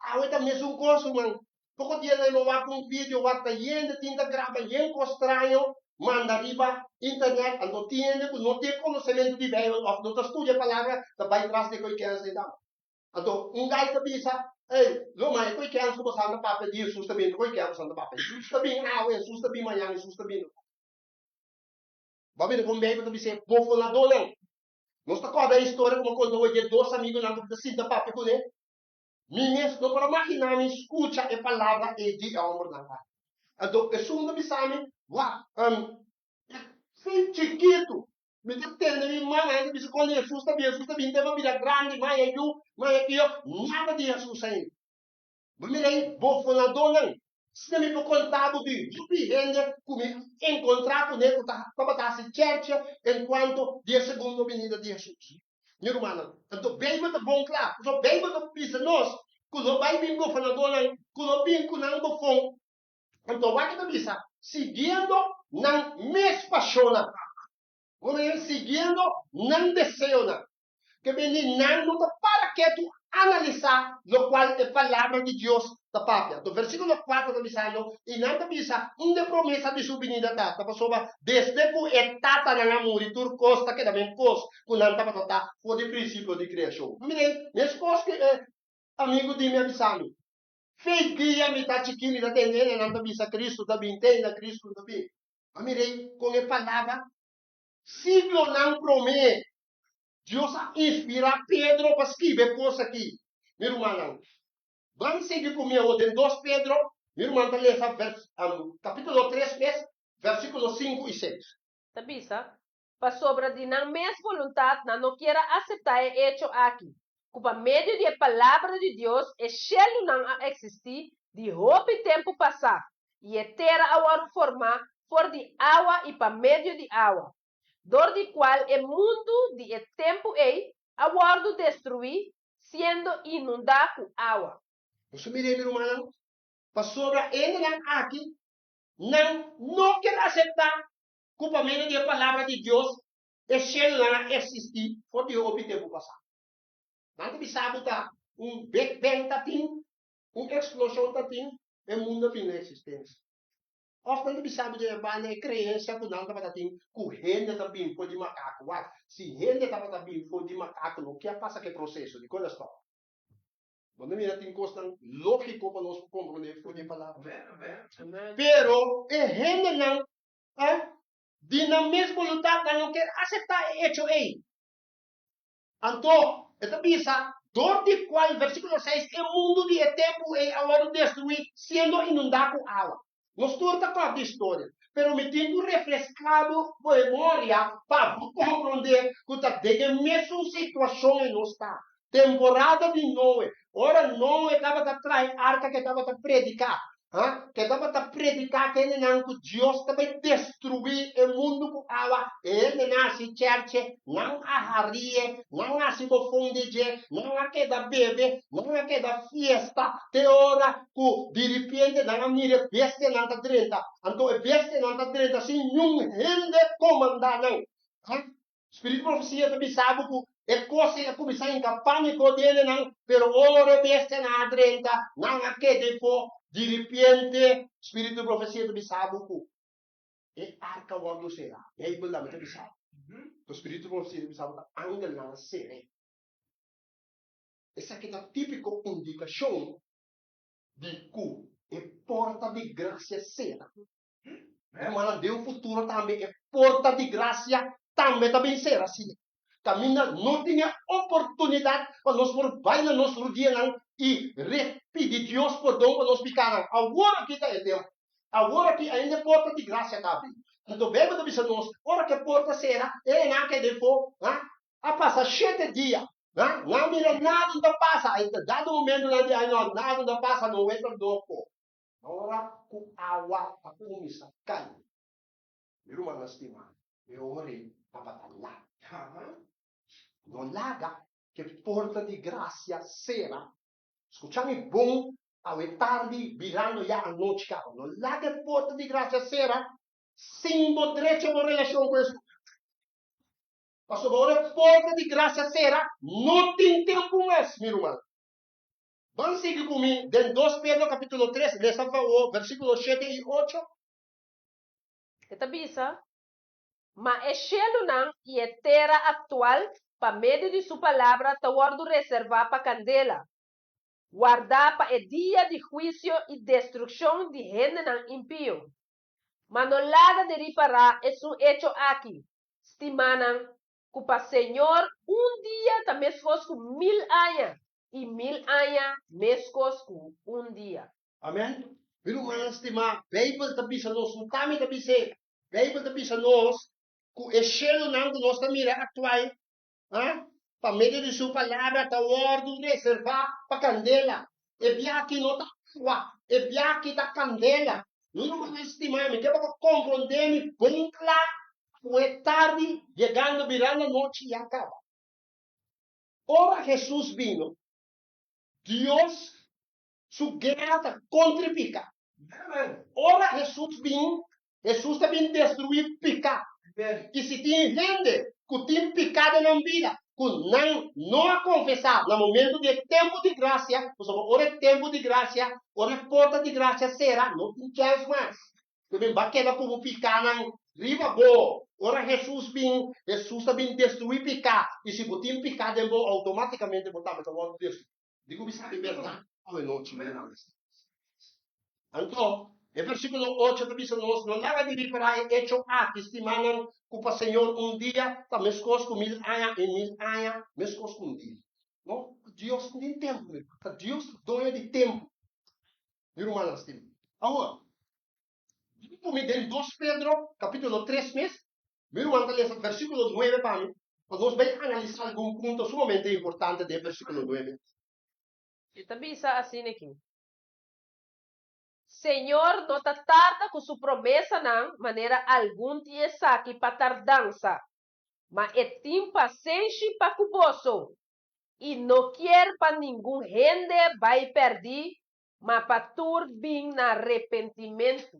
Awe ta mesun kos, ruman. Poko dianan mi a wak un video wak ta hende tin ta graba yen kos straño manda riba internet. Anto tin hende ku no tin e konosementu di Beibel òf no ta studia e palabra ta bai tras di e koe kèns ei tambe. Anto un gai ta bisa, Ey, lo ma e koe kèns ku bo santa papia di Hesus ta bin, ta koe kèns bo santa papia. Hesus ta bin awe, Hesus ta bin mañan, Hesus ta bin. Bo a mira kon Beibel ta bis'é bofonadónan. Nos ta kòrda e historia ku mi a konta hoy di e dos amigunan ku ta sinta papia kuné. Mi mes no por a maginá mi skucha e palabra ei di e hòmbernan aki. Anto esun ta bisa mi, Wak, fin chikitu mi ta tende mi mama ta bisa kon Hesus ta bin, Hesus ta bin, te mi a bira grandi, mi a haña yu, mi a haña kio, nada di Hesus ainda. Bo mira ei bofonadónan. Asina mi por konta bo di hopi hende ku mi a enkontrá kuné ku ta tabata hasi chèrchè enkuanto di e segundo binida di Hesus. Mi rumannan, anto Beibel ta bon kla, pasobra Beibel ta bisa nos ku lo bai bin bofonadónan ku lo bin ku nan bofon. Anto wak e ta bisa, siguiendo nan mes pashonnan. Bo mira ei, siguiendo nan deseonan. Ke bini nan no ta para ketu analisá lokual e Palabra di Dios ta papia. Anto versíkulo kuater ta bisando, I nan ta bisa, Unda e promesa di su binida ta? Ta pasobra desde ku e tatanan a muri tur kos ta keda men kos ku nan tabata ta for di prinsipio di kreashon. Miren, meskos ku e amigu di mi a bisa mi, Fe dia mi ta chikí mi ta tende hende nan ta bisa Kristu ta bin, tenda Kristu ta bin. Ma miren kon e palabra siglonan promé Dios a inspirá Pedro pa skibi e kos akí. Mi rumannan, ban sigui ku mi awor den dos Pedro, mi ruman ta lesa kapítulo tres mes, versíkulo sinku i seis. Ta bisa, Pasobra di nan mes boluntat nan no kier a aseptá e echo aki, ku pa medio di e Palabra di Dios e shelunan a eksistí di hopi tempu pasá, i e tera a wòrdu formá for di awa i pa medio di awa. dor di kual e mundu di e tempu ei a wòrdu destruí siendo inundá ku awa. Boso mir'é, mi rumannan, pasobra e hendenan aki nan no kier aseptá ku pa medio di e palabra di Dios e shelunan a eksistí for di hopi tempu pasá. Nan ta bisa bo ta un Big Bang ta tin, un eksploshon ta tin, e mundu a bini na eksistensia. Òf nan ta bisa bo den e banda e kreensia ku nan tabata tin ku hende ta bin for di makaku. Wak, si hende tabata bin for di makaku no ke a pasa ku e proseso. Dikon a stòp? Bo no mira tin kosnan lógiko pa nos por komprondé for di e palabra. Pero e hendenan di nan mes boluntat nan no kier aseptá e echo ei. Anto, e ta bisa, dor di kual, versíkulo seis, e mundu di e tempu ei a wòrdu destruí siendo inundá ku awa. Nos tur ta kòrda e historia, pero mi tin ku refreská bo memoria pa bo komprondé ku ta den e mesun situashon ei nos ta. Temporada di Noe, ora Noe tabata traha e arka ku e tabata prediká, Ha? Ke tabata prediká ku hendenan ku Dios ta bai destruí e mundu ku awa. E hendenan hasi chèrche, nan a harie, nan a hasi bofon di dje, nan a keda bebe, nan a keda fiesta te ora ku diripiente nan a mira e bestianan ta drenta. Anto e bestianan ta drenta sin niun hende komandá nan. Ha? Spiritu di profesia ta bisa bo ku e kos ei a kuminsá hinka pániko den nan, pero ora e bestianan a drenta, nan a keda efó. Diripiente, spiritu di profesia ta bisa bo ku e arka wòrdu será. Beibel tambe ta bisa bo. Pero spiritu di profesia ta bisa bo ta angelnan a ser'é. Esaki ta típiko indikashon di ku e porta di grasia sera. Rumannan, den un futuro tambe e porta di grasia tambe ta bin sera asina. Kaminda no tin e oportunidat pa nos por bai na nos rudianan i re pidi Dios pordon pa nos pikanan. Awor aki ta e tempu. Awor aki ainda e porta di grasia ta abri. Anto Beibel ta bisa nos, ora ku e porta sera, e nan a keda efo, a pasa shete dia, nan a mira nada no ta pasa. I ta dado momento nan di, ai no, nada no ta pasa, no e ta loko. Ora ku awa a kuminsá kai, mi rumannan stimá, e ora ei tabata lat. No laga ku e porta di grasia sera. Skucha mi bon awe tardi birando ya anochi kaba. No laga e porta di grasia sera sin bo drecha bo relashon ku Hesus. Pasobra ora e porta di grasia sera, no tin tempu mas, mi ruman. Ban sigui ku mi den Dos Pedro kapítulo tres, lesa fawor versíkulo shete i ocho. E ta bisa, Ma e shelunan i e tera aktual pa medio di su palabra ta wòrdu reservá pa kandela, wardá pa e dia di huisio i destrukshon di hendenan impio. Ma no laga di ripará esun echo aki, stimánan, ku pa Señor un dia ta meskos ku mil aña, i mil aña meskos ku un dia. Amen. Mi rumannan stimá, Beibel ta bisa nos, no ta mi ta bis'é, Beibel ta bisa nos ku e shelunan ku nos ta mira aktual, ha, pa medio di su palabra ta wòrdu reservá pa kandela. E biaha no ta awa, e biaha ta kandela. Mi rumannan stimá, mi ke pa bo komprondé mi bon kla ku e tardi yegando birando anochi ya kaba. Ora Hesus bino, Dios su guera ta kontra e pika. Ora Hesus bin, Hesus ta bin destruí pika. I si tin hende ku tin pika den nan bida ku nan no a konfesá na momentu di e tempu di grasia, pasobra ora e tempu di grasia, ora e porta di grasia sera, no tin chèns mas. Bo bin ba keda ku bo pikanan riba bo. Ora Hesus bin, Hesus ta bin destruí piká. I si bo tin piká den bo, outomátikamente bo tambe ta wòrdu destruí. Di ku mi sabi bèrdat awe nochi, mi hermano. Anto, e versíkulo ocho ta bisa nos, No laga di ripará e echo aki, stimánan, ku pa Señor un dia ta meskos ku mil aña, i mil aña meskos ku un dia. No, Dios no tin tempu, mi hermano. Ta Dios ta doño di tempu. Mi rumannan stima. Awor, di ku mi den Dos Pedro kapítulo tres mes, mi ruman ta lesa versíkulo nuebe pa mi, pa nos bai analisá algun punto sumamente importante den versíkulo nuebe. E ta bisa asina aki, Señor no ta tarda ku su promesanan manera algun tin esaki pa tardansa, ma e tin pasenshi pa ku boso, i no kier pa ningun hende bai pèrdí, ma pa tur bin na repentimentu.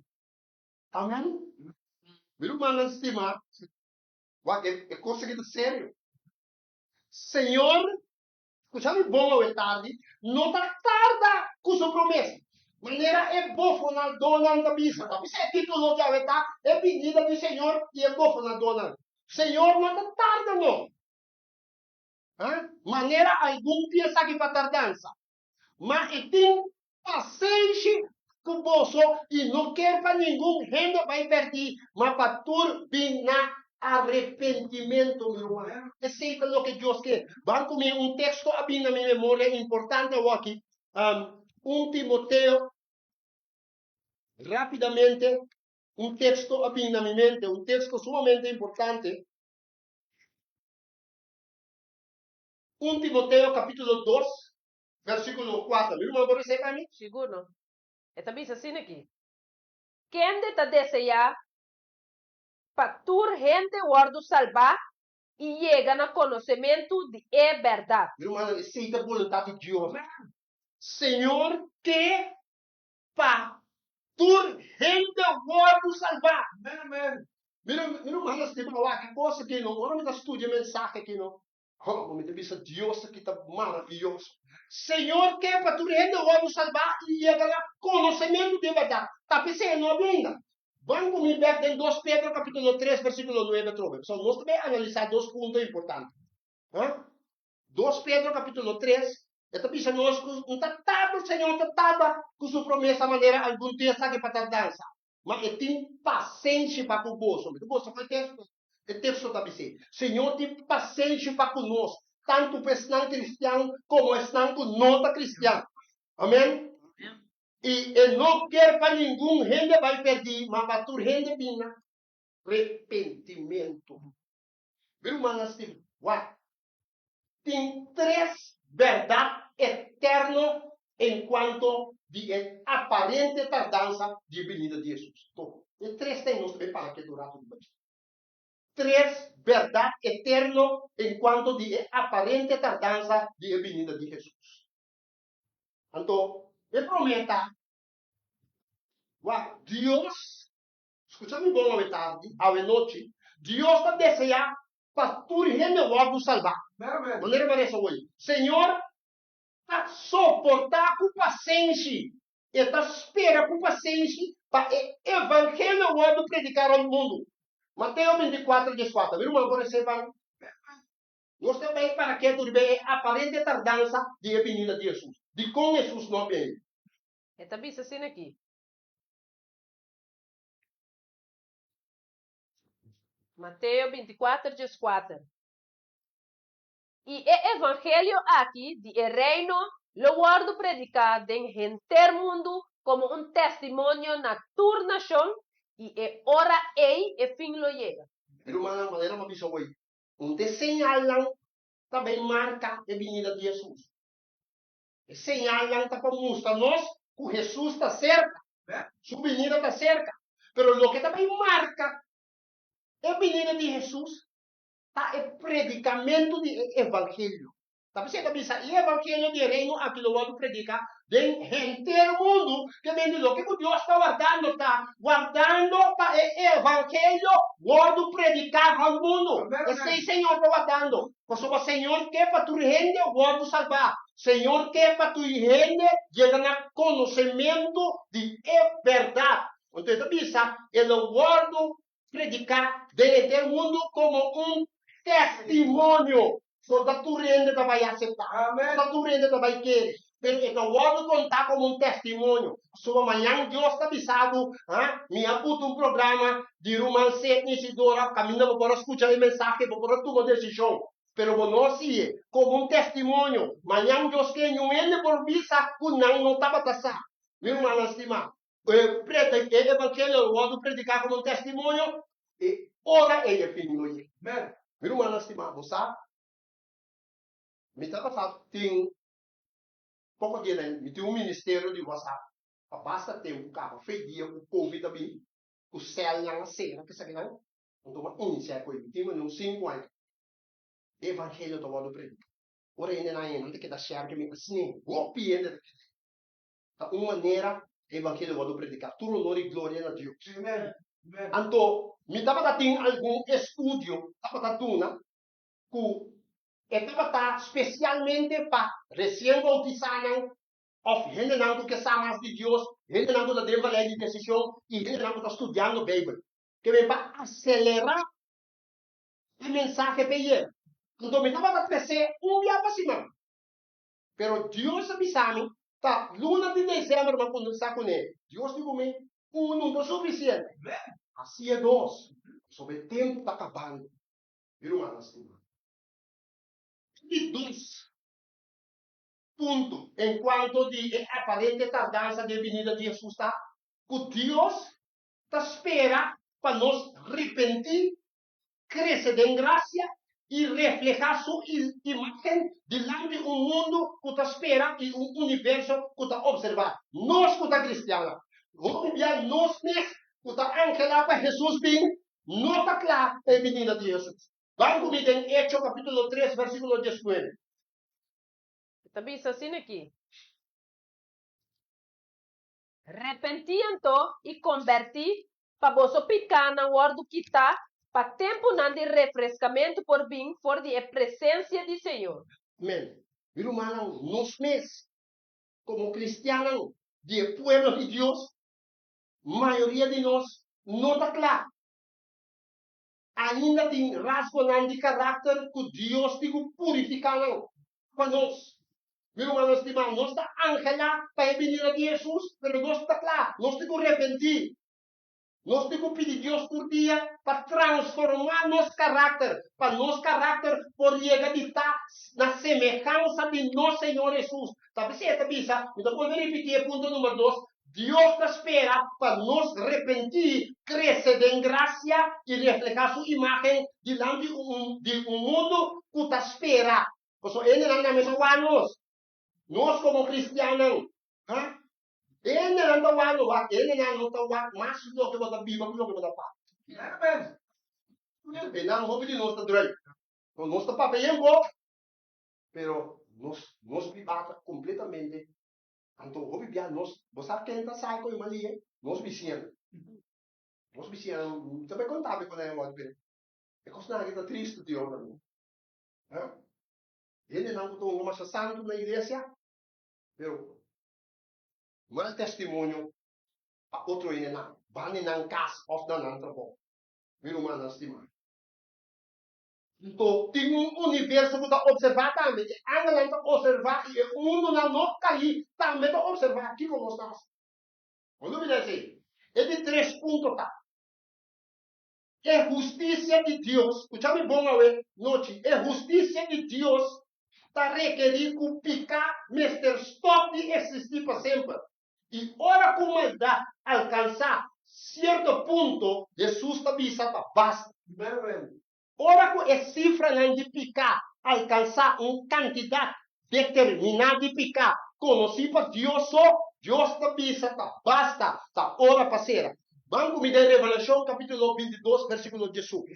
Amen. Mi rumannan stimá, wak e kos aki ta serio. Señor, skucha mi bon awe tardi, no ta tarda ku su promesa. Manera e bofonadónan ta bisa. Ta bisa e título di awe ta E binida di Señor i e bofonadónan. Señor no ta tarda no. Ha? Manera algun tin esaki pa tardansa. Ma e tin pasenshi ku boso i no ker pa ningun hende bai pèrdí, ma pa tur bin na arepentimentu. Mi ruman, esei ta loke Dios ke. Ban ku mi un teksto a bin na mi memoria importante awoki, un Timoteo, rápidamente un teksto a bin na mi mente, un teksto sumamente importante. Un Timoteo capítulo dos, versículo kuater. Mi ruman por resé pa mi? Sigur no. E ta bisa asina aki, Kende ta deseá pa tur hende wòrdu salbá i yega na konosementu di e bèrdat. Mi rumannan, esei ta boluntat di Dios. Señor ke pa tur hende wòrdu salbá. Mira, mi ruman a stima wak e kos aki no, ora mi ta studia e mensahe aki no, ho, mi ta bisa Dios aki ta maravioso. Señor ke pa tur hende wòrdu salbá i yega na konosementu di e bèrdat. Ta p'esei e no a bini ainda. Ban ku mi bèk den dos Pedro kapítulo tres versíkulo nuebe atrobe, pasobra nos ta bai analisá dos punto importante. Ha? Dos Pedro kapítulo tres, e ta bisa nos ku no ta tarda Señor ta tarda ku su promesa manera algun tin esaki pa tardansa, ma e tin pasenshi pa ku boso. Mi ta gosta ku e teksto. E teksto ta bis'é, Señor tin pasenshi pa ku nos, tantu pa esnan kristian komo esnan ku no ta kristian. Amen. I e no kier pa ningun hende bai pèrdí, ma pa tur hende bin na repentimentu. Mi rumannan stima, wak, tin tres bèrdat eterno en kuanto di e aparente tardansa di e binida di Hesus. To, e tres ta ei nos ta bai para ketu un ratu riba dje. Tres bèrdat eterno en kuanto di e aparente tardansa di e binida di Hesus. Anto, e promé ta, wak, Dios, skucha mi bon awe tardi, awe nochi, Dios ta deseá pa tur hende wòrdu salbá. Manera mi a resa hoy, Señor ta soportá ku pasenshi, E ta spera ku pasenshi pa e evangelio wòrdu prediká rònt mundu. Mateo bintikuater, dieskuater. Mi ruman por reseba mi? Nos ta bai para ketu riba e aparente tardansa di e binida di Hesus. Dikon Hesus no a bini? E ta bisa asina aki. Mateo bintikuater dieskuater, I e evangelio aki di e reino lo wòrdu prediká den henter mundu komo un testimonio na tur nashon, i e ora ei e fin lo yega. Mi rumannan, manera mi a bisa hoy, un di e señalnan ta bay marca e binida di Hesus. E señalnan ta pa mustra nos cu Hesus ta cerca, su binida ta cerca. Pero loke ta bay marca e binida di Hesus ta e predicamento di e evangelio. Ta p'esei ta bisa, e evangelio di e Reino aki lo wòrdu prediká den henter mundu, ke men di loke ku Dios ta wardando ta wardando pa e evangelio wòrdu prediká rònt mundu. Esei Señor ta wardando, pasobra Señor ke pa tur hende wòrdu salbá. Señor ke pa tur hende yega na konosementu di e bèrdat. Anto e ta bisa, e lo wòrdu prediká den henter mundu komo un testimonio. No ta tur hende ta bai aseptá, no ta tur hende ta bai kere, pero e ta wòrdu kontá komo un testimonio. Pasobra mañan Dios ta bisa bo, Ha, mi a buta un programa di ruman Sidney Isidora kaminda bo por a skucha e mensahe, bo por a tuma desishon, pero bo no a si'e komo un testimonio. Mañan Dios ke niun hende por bisa ku nan no tabata sa. Mi rumannan stimá, E preta e evangelio lo wòrdu prediká komo un testimonio e ora ei e fin lo yega. Amen. Mi rumannan stimá, bo sa, mi tabata tin poko dia na mi tin un ministerio di WhatsApp pa basta tempu kaba, fe dia ku covid a bin, ku sèlnan a sera, kesakinan, anto mi a inisiá ku e, mi tin un sinku aña. E evangelio ta wòrdu prediká. Ora hendenan a yena, nan ta keda share ku mi, asina hopi hende ta keda. Ta un manera e evangelio wòrdu prediká. Tur honor i gloria na Dios. Anto mi tabata tin algun estudio tabata duna ku e tabata spesialmente pa resien bautisánan òf hendenan ku ke sa mas di Dios, hendenan ku ta den valei di desishon i hendenan ku ta studiando Beibel. Ke men pa aselerá e mensahe p'e yega. Anto mi tabata tres'é un bia pa siman. Pero Dios a bisa mi, Ta luna di december bo a cuminsa cune. Dios di cu mi, Uno no ta suficiente. Haci'e dos, pasobra e tempo ta cabando. Mi rumannan stima, e di dos punto en cuanto di e aparente tardansa di e binida di Jesus ta cu Dios ta spera pa nos repenti krese den grasia i reflehá su imágen dilanti un mundu ku ta spera i un universo ku ta opservá. Nos ku ta kristiannan, hopi bia nos mes ku ta anhelá pa Hesus bin, no ta kla pa e binida di Hesus. Ban ku mi den Echo kapítulo tres versíkulo diesnuebe. E ta bisa asina aki, Repentí anto i kombertí. Pa boso pikánan wòrdu kitá, pa tempunan di refreskamentu por bin for di e presensia di Señor. Amèn. Mi rumannan, nos mes, komo kristiannan di e pueblo di Dios, mayoria di nos no ta kla. Ainda tin rasgonan di karakter ku Dios tin ku purifiká nan pa nos. Mi rumannan stimá, nos ta anhelá pa e binida di Hesus, pero nos ta kla, nos tin ku repentí. Nos tin ku pidi Dios tur dia pa transformá nos karakter, pa nos karakter por yega di ta na semehansa di nos Señor Hesus. Ta p'esei e ta bisa, mi ta bolbe ripití e punto number dos, Dios ta spera pa nos repentí, krese den grasia i reflehá su imágen dilanti di un mundu ku ta spera. Pasobra hendenan tambe ta wak nos, nos komo kristiannan, ha? Hendenan ta wak no wak, hendenan no ta wak mas loke bo ta biba ku loke bo ta papia. Hendenan hopi di nos ta drui. Nos ta papia yen bo, pero nos nos biba ta kompletamente Anto hopi bia nos, bo sa ken ta sa koe malie? Nos bisiñanan. Nos bisiñanan, mi ta bai konta bo kon nan e wòrdu pero e kosnan aki ta tristu tio ora mi. Ha? Hendenan ku ta hunga masha santu na iglesia, pero mal testimonio pa otro hendenan, banda di nan kas òf na nan trabou. Mi rumannan stimá. Anto tin un universo ku ta opservá tambe. E angelnan ta opservá i e mundunan no kaí tambe ta opservá kiko nos ta hasi. Bo no mira esei? E di tres punto ta, e hustisia di Dios, skucha mi bon awe nochi, e hustisia di Dios ta rekerí ku piká mester stòp di eksistí pa semper. I ora ku maldat alkansá sierto punto, Hesus ta bisa ta basta. Ora ku e sifranan di piká alkansá un kantidat determiná di piká konosí pa Dios so, Dios ta bisa ta basta, ta ora pa sera. Ban ku mi den Revelashon kapítulo 22 versíkulo 11.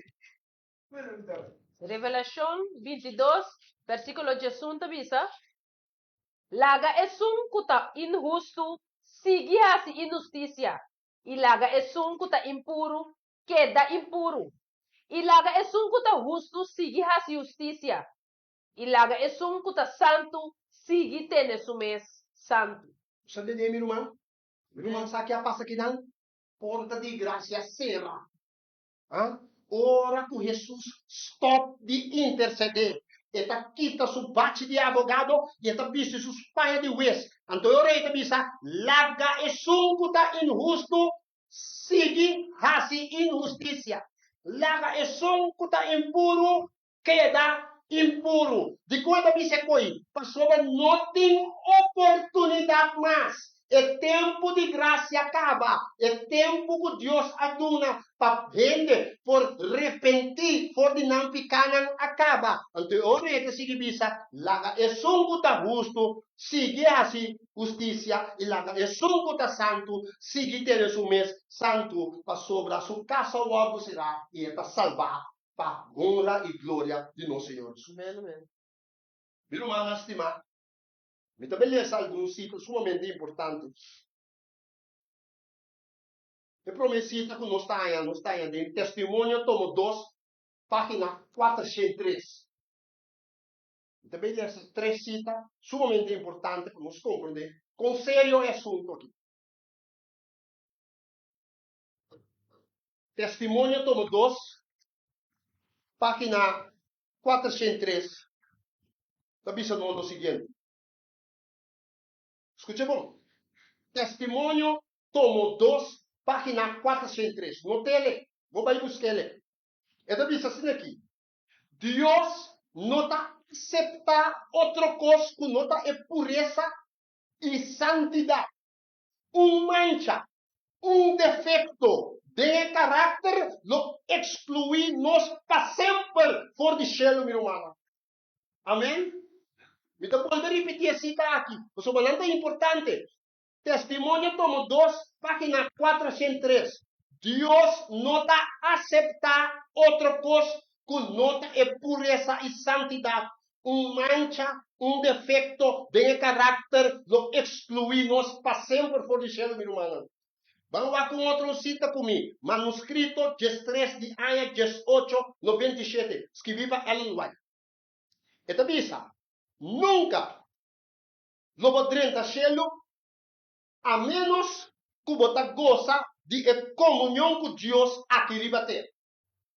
Revelashon 22 versíkulo 11 ta bisa, Laga esun ku ta inhustu sigui hasi inhustisia, i laga esun ku ta impuru keda impuru, i laga esun ku ta hustu sigui hasi hustisia, i laga esun ku ta santu sigui tene su mes santu. Bo sa tende mi ruman? Mi ruman sa ke a pasa kinan? Porta di grasia sera. Ha? Ora ku Hesus stòp di intersedé, e ta kita su bachi di abogado i e ta bisti su spaña di hues. Anto e ora ei ta bisa, Laga esun ku ta inhustu sigui hasi inhustisia. Laga esun ku ta impuru keda impuru. Dikon e ta bisa e koi? Pasobra no tin oportunidat mas. E tempu di grasia kaba, e tempu ku Dios a duna pa hende por repentí for di nan pikánan a kaba. Anto e ora ei ta sigui bisa, Laga esun ku ta hustu sigui hasi hustisia, i laga esun ku ta santu sigui tene su mes santu, pasobra su kas a wòrdu será i e ta salbá pa honra i gloria di nos Señor Hesus. Mi rumannan stimá, mi ta bai lesa algun sita sumamente importante. E promé sita ku nos ta haña, nos ta haña den Testimonio tomo dos, página 403. Mi ta bai lesa tres sita sumamente importante pa nos komprondé kon serio e asuntu aki. Testimonio tomo dos, página 403, ta bisa nos lo siguiente. Skucha bon. Testimonio tomo dos, página 403. Not'ele, bo bai busk'ele. E ta bisa asina aki, Dios no ta aseptá otro kos ku no ta e puresa i santidat. Un mancha, un defekto den e karakter lo ekskluí nos pa semper for di shelu, mi rumannan. Amen. Mi ta bolbe ripití e sita aki, pasobra nan ta importante. Testimonio tomo dos, página 403. Dios no ta aseptá otro kos ku no ta e puresa i santidat. Un mancha, un defekto den e karakter lo ekskluí nos pa semper for di shelu, mi rumannan. Ban wak un otro sita ku mi, manuskrito 13 di aña 1897, skibí pa Ellen White. E ta bisa, Nunka lo bo drenta shelu a ménos ku bo ta gosa di e komunion ku Dios aki riba tera.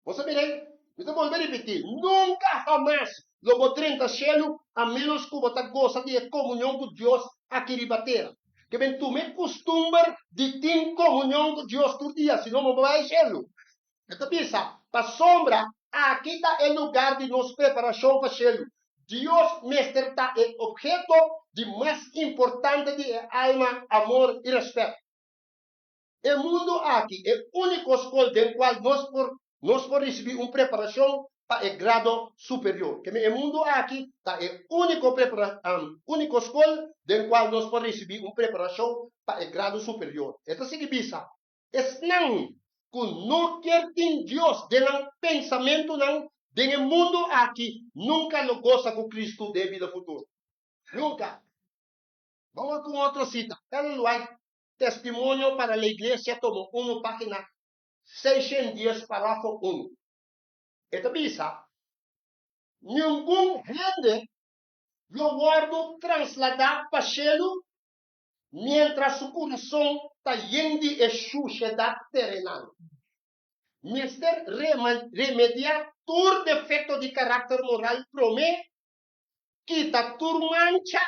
Bo sa mira ei? Mi ta bolbe ripití, nunka hamas lo bo drenta shelu a ménos ku bo ta gosa di e komunion ku Dios aki riba tera. Ke ben tuma e kustumber di tin komunion ku Dios tur dia, sino bo bai shelu. E ta bisa, Pasobra aki ta e lugar di nos preparashon pa shelu. Dios mester ta e obheto di mas importante di e alma, amor i rèspèt. E mundu aki e úniko skol den kual nos por nos por risibí un preparashon pa e grado superior. Keme e mundu aki ta e úniko prepara úniko skol den kual nos por risibí un preparashon pa e grado superior. E ta sigui bisa, Esnan ku no kier tin Dios den nan pensamentunan den e mundu aki nunka lo gosa ku Kristu den e bida futuro. Nunka! Ban wak un otro sita. Ellen White, Testimonio para la Iglesia, tomo unu, página 610, parafo unu. E ta bisa, Ningun hende lo wòrdu trasladá pa shelu miéntras su kurason ta yen di e shushedat terenal. Mester remediá tur defekto di karakter moral promé, kita tur mancha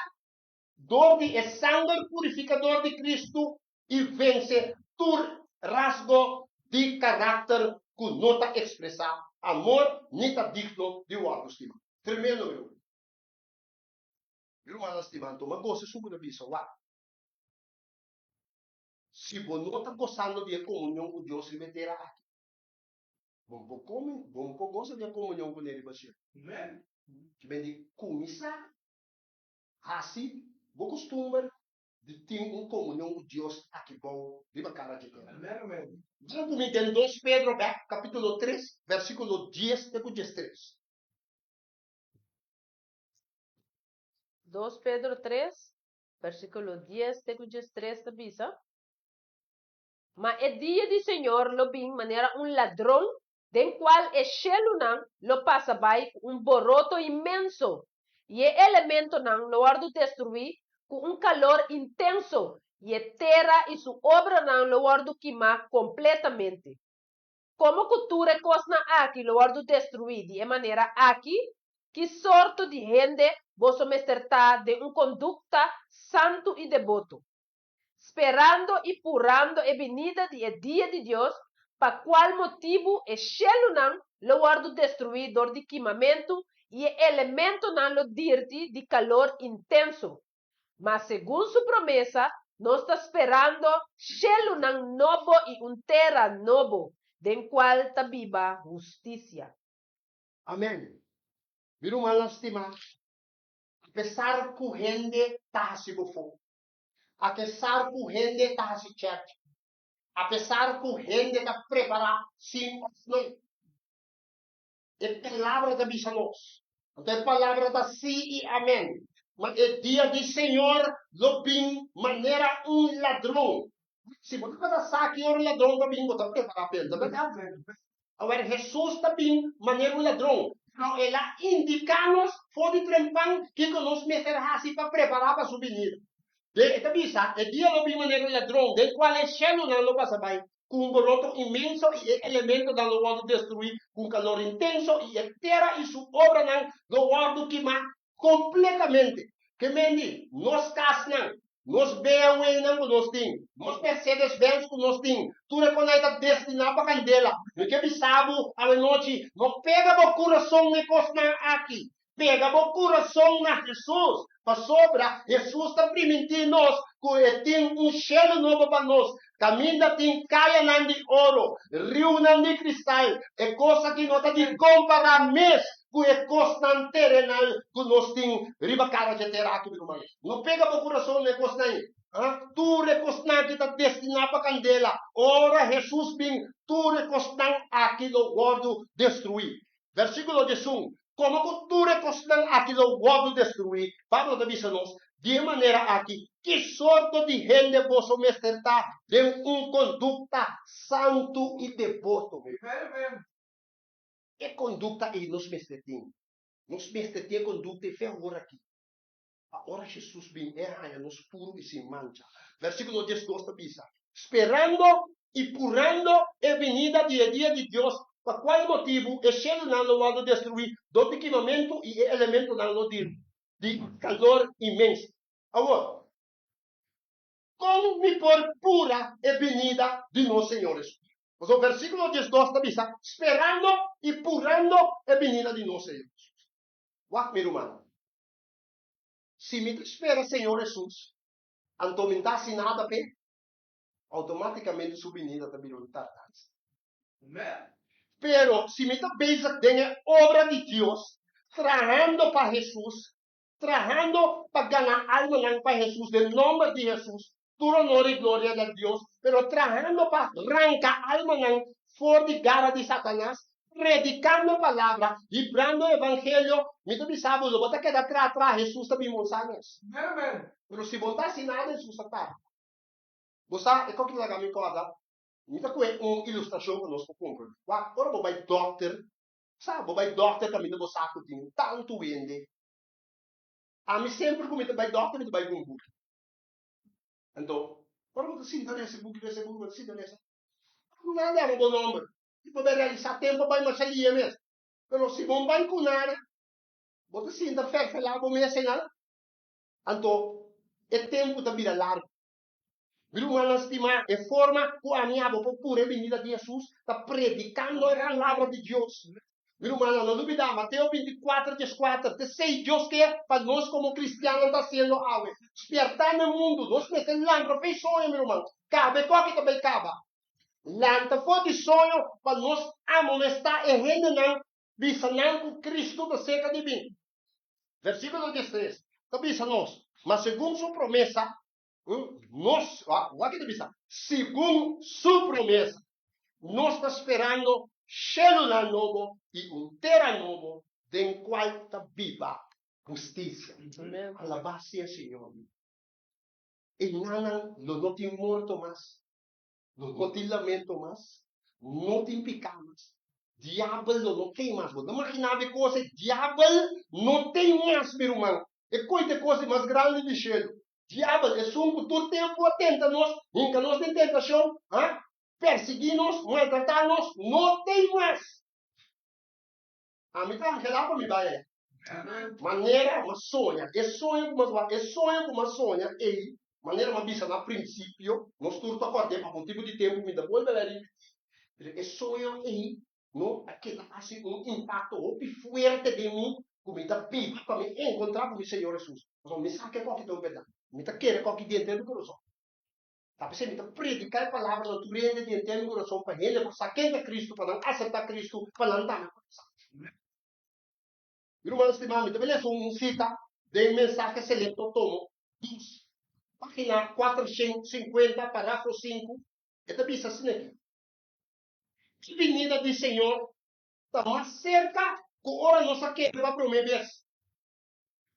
dor di e sanger purifikador di Kristu i vense tur rasgo di karakter ku no ta ekspresá amor ni ta digno di wòrdu stimá. Tremendo, mi ruman. Mi rumannan stimá, anto m'a gosa esun ku ta bisa, Wak, si bo no ta gosando di e komunion ku Dios riba e tera aki, bo no por komi, bo no por gosa di e komunion kuné riba shelu. Ki ben di kuminsá hasi bo kustumber di tin un komunion ku Dios aki bou riba kara dje tera. Ban ku mi den Dos Pedro bèk, kapítulo tres, versíkulo dies te ku diestres. Dos Pedro tres, versíkulo dies te ku diestres ta bisa, Ma e dia di Señor lo bin manera un ladron, den kual e shelunan lo pasa bai ku un boroto inmenso, i e elementonan lo wòrdu destruí ku un kalor intenso, i e tera i su obranan lo wòrdu kimá kompletamente. Komo ku tur e kosnan aki lo wòrdu destruí di e manera aki, ki sorto di hende boso mester ta den un kondukta santu i deboto, sperando i purando e binida di e dia di Dios, pa kual motibu e shelunan lo wòrdu destruí dor di kimamentu i e elementonan lo dirti di kalor intenso? Ma segun su promesa, nos ta sperando shelunan nobo i un tera nobo, den kual ta biba hustisia. Amen. Mi rumannan stimá, apesar ku hende ta hasi bofon, apesar ku hende ta hasi chèrchi, apesar ku hende ta prepará sin òf no, E Palabra ta bisa nos. Anto e Palabra ta sí i amèn. Ma e dia di Señor lo bin manera un ladron. Si bo tabata sa ki ora un ladron ta bin, bo ta prepará p'el, ta bèrdat? Awor, Hesus ta bin manera un ladron, pero el a indiká nos for di trempan kiko nos mester hasi pa prepará pa su binida. E ta bisa, E dia lo bin manera un ladron, den kual e shelunan lo pasa bai, ku un boroto inmenso i e elementonan lo wòrdu destruí ku un kalor intenso i e tera i su obranan lo wòrdu kimá kompletamente. Ke men di, nos kasnan, nos BMW-nan ku nos tin, nos Mercedes-Benz ku nos tin, tur e konai ta destiná pa kandela. Mi ke bisa bo awenochi, no pega bo kurason na e kosnan aki. Pega bo kurason na Hesus, pasobra Hesus ta primintí nos ku e tin un shelu nobo pa nos, kaminda tin kayanan di oro, riunan di kristal. E kos aki no ta di kompará mes ku e kosnan terenal ku nos tin riba kara dje tera aki, mi ruman. No pega bo kurason na e kosnan ei. Tur e kosnan aki ta destiná pa kandela. Ora Hesus bin, tur e kosnan aki lo wòrdu destruí. Versíkulo 11. Komo ku tur e kosnan aki lo wòrdu destruí, Pablo ta bisa nos, Di e manera aki, ki sorto di hende boso mester ta den un kondukta santu i deboto? E kondukta ei nos mester tin. Nos mester tin e kondukta ei fe awor aki, pa ora Hesus bin e haña nos puru i sin mancha. Versíkulo diesdos ta bisa, Sperando i purando e binida di e dia di Dios, pa kual motibu e shelunan lo wòrdu destruí dor di kimamentu i e elementonan lo dirti di kalor inmenso. Awor, kon mi por pura e binida di nos Señor Hesus? Pasobra versíkulo diesdos ta bisa, Sperando i purando e binida di nos Señor Hesus. Wak, mi rumannan, si mi ta spera Señor Hesus, anto mi no ta hasi nada p'e, outomátikamente su binida ta bira un tardansa. Pero si mi ta bezig den e obra di Dios, trahando pa Hesus, trahando pa gana almanan pa Hesus den nomber di Hesus, tur honor i gloria na Dios, pero trahando pa ranka almanan for di gara di Satanas, predikando e palabra, hibrando e evangelio, mi ta bisa bo, lo bo ta keda tra tra, Hesus ta bin monsa nos. Pero si bo no ta hasi nada, Hesus ta tarda. Bo sa e koki ta laga mi kòrda? Mi ta kohe un ilustrashon pa nos por komprendé. Wak, ora bo bai dòkter, sa, bo bai dòkter kaminda bo sa ku tin tantu hende. Ami semper ku mi ta bai dòkter mi ta bai ku un buki. Anto, ora bo ta sinta lesa e buki, lesa e buki, bo ta sinta lesa, nan yama bo nòmber i bo bai realisá tempu a bai masha lia mes. Pero si bo no bai ku nada, bo ta sinta fèrfelá bo mes einan, anto e tempu ta bira largu. Mi rumannan stimá, e forma ku ami abo por pura e binida di Hesus ta predikando e Palabra di Dios. Mi rumannan, no lubidá, Mateo bintikuater, dieskuater, T'esei Dios ke pa nos komo kristiannan ta hasiendo awe, spièrtá na e mundu. Nos mester lanta for di soño, mi ruman. Kaba e koki ta bai kaba. Lanta for di soño pa nos amonestá e hendenan, bisa nan ku Kristu ta serka di bin. Versíkulo diestres ta bisa nos, Ma segun su promesa, Nos, wak e ta bisa, segun su promesa, nos ta sperando shelunan nobo i un tera nobo den kual ta biba hustisia. Alabá sea Señor. Einanan lo no tin morto mas, lo no tin lamento mas, no tin piká mas, diabel lo no tin mas. Bo ta maginá bo e kos ei? Diabel no tin mas, mi ruman. E koi ta e kos di mas grandi di shelu. Diabel, esun ku tur tempu a tenta nos, hinka nos den tentashon, ha, persiguí nos, maltratá nos, no t'ei mas. Ami ta anhelá pa mi bai ayá. Manera m'a soña, e soño ku m'a wak, e soño ku m'a soña ei, manera m'a bisa na prinsipio, nos tur ta kòrd'é pa motibu di tempu mi ta bolbe bai ripití, pero e soño ei No a keda hasi un impakto hopi fuerte den mi ku mi ta biba pa mi enkontrá ku mi Señor Hesus. Pasobra mi sa ke koki ta un bèrdat. Mi ta kere koki di henter mi kurason. Ta p'esei mi ta prediká e palabra na tur hende di henter mi kurason pa hende por sa ken ta Kristu, pa nan aseptá Kristu, pa nan tambe por sa. Mi rumannan stimá, mi ta bai lesa un sita den Mensahe Selecto tomo dos, página 450, parágrafo sinku. E ta bisa asina aki. E binida di Señor ta mas serka ku ora nos a kere pa promé bes.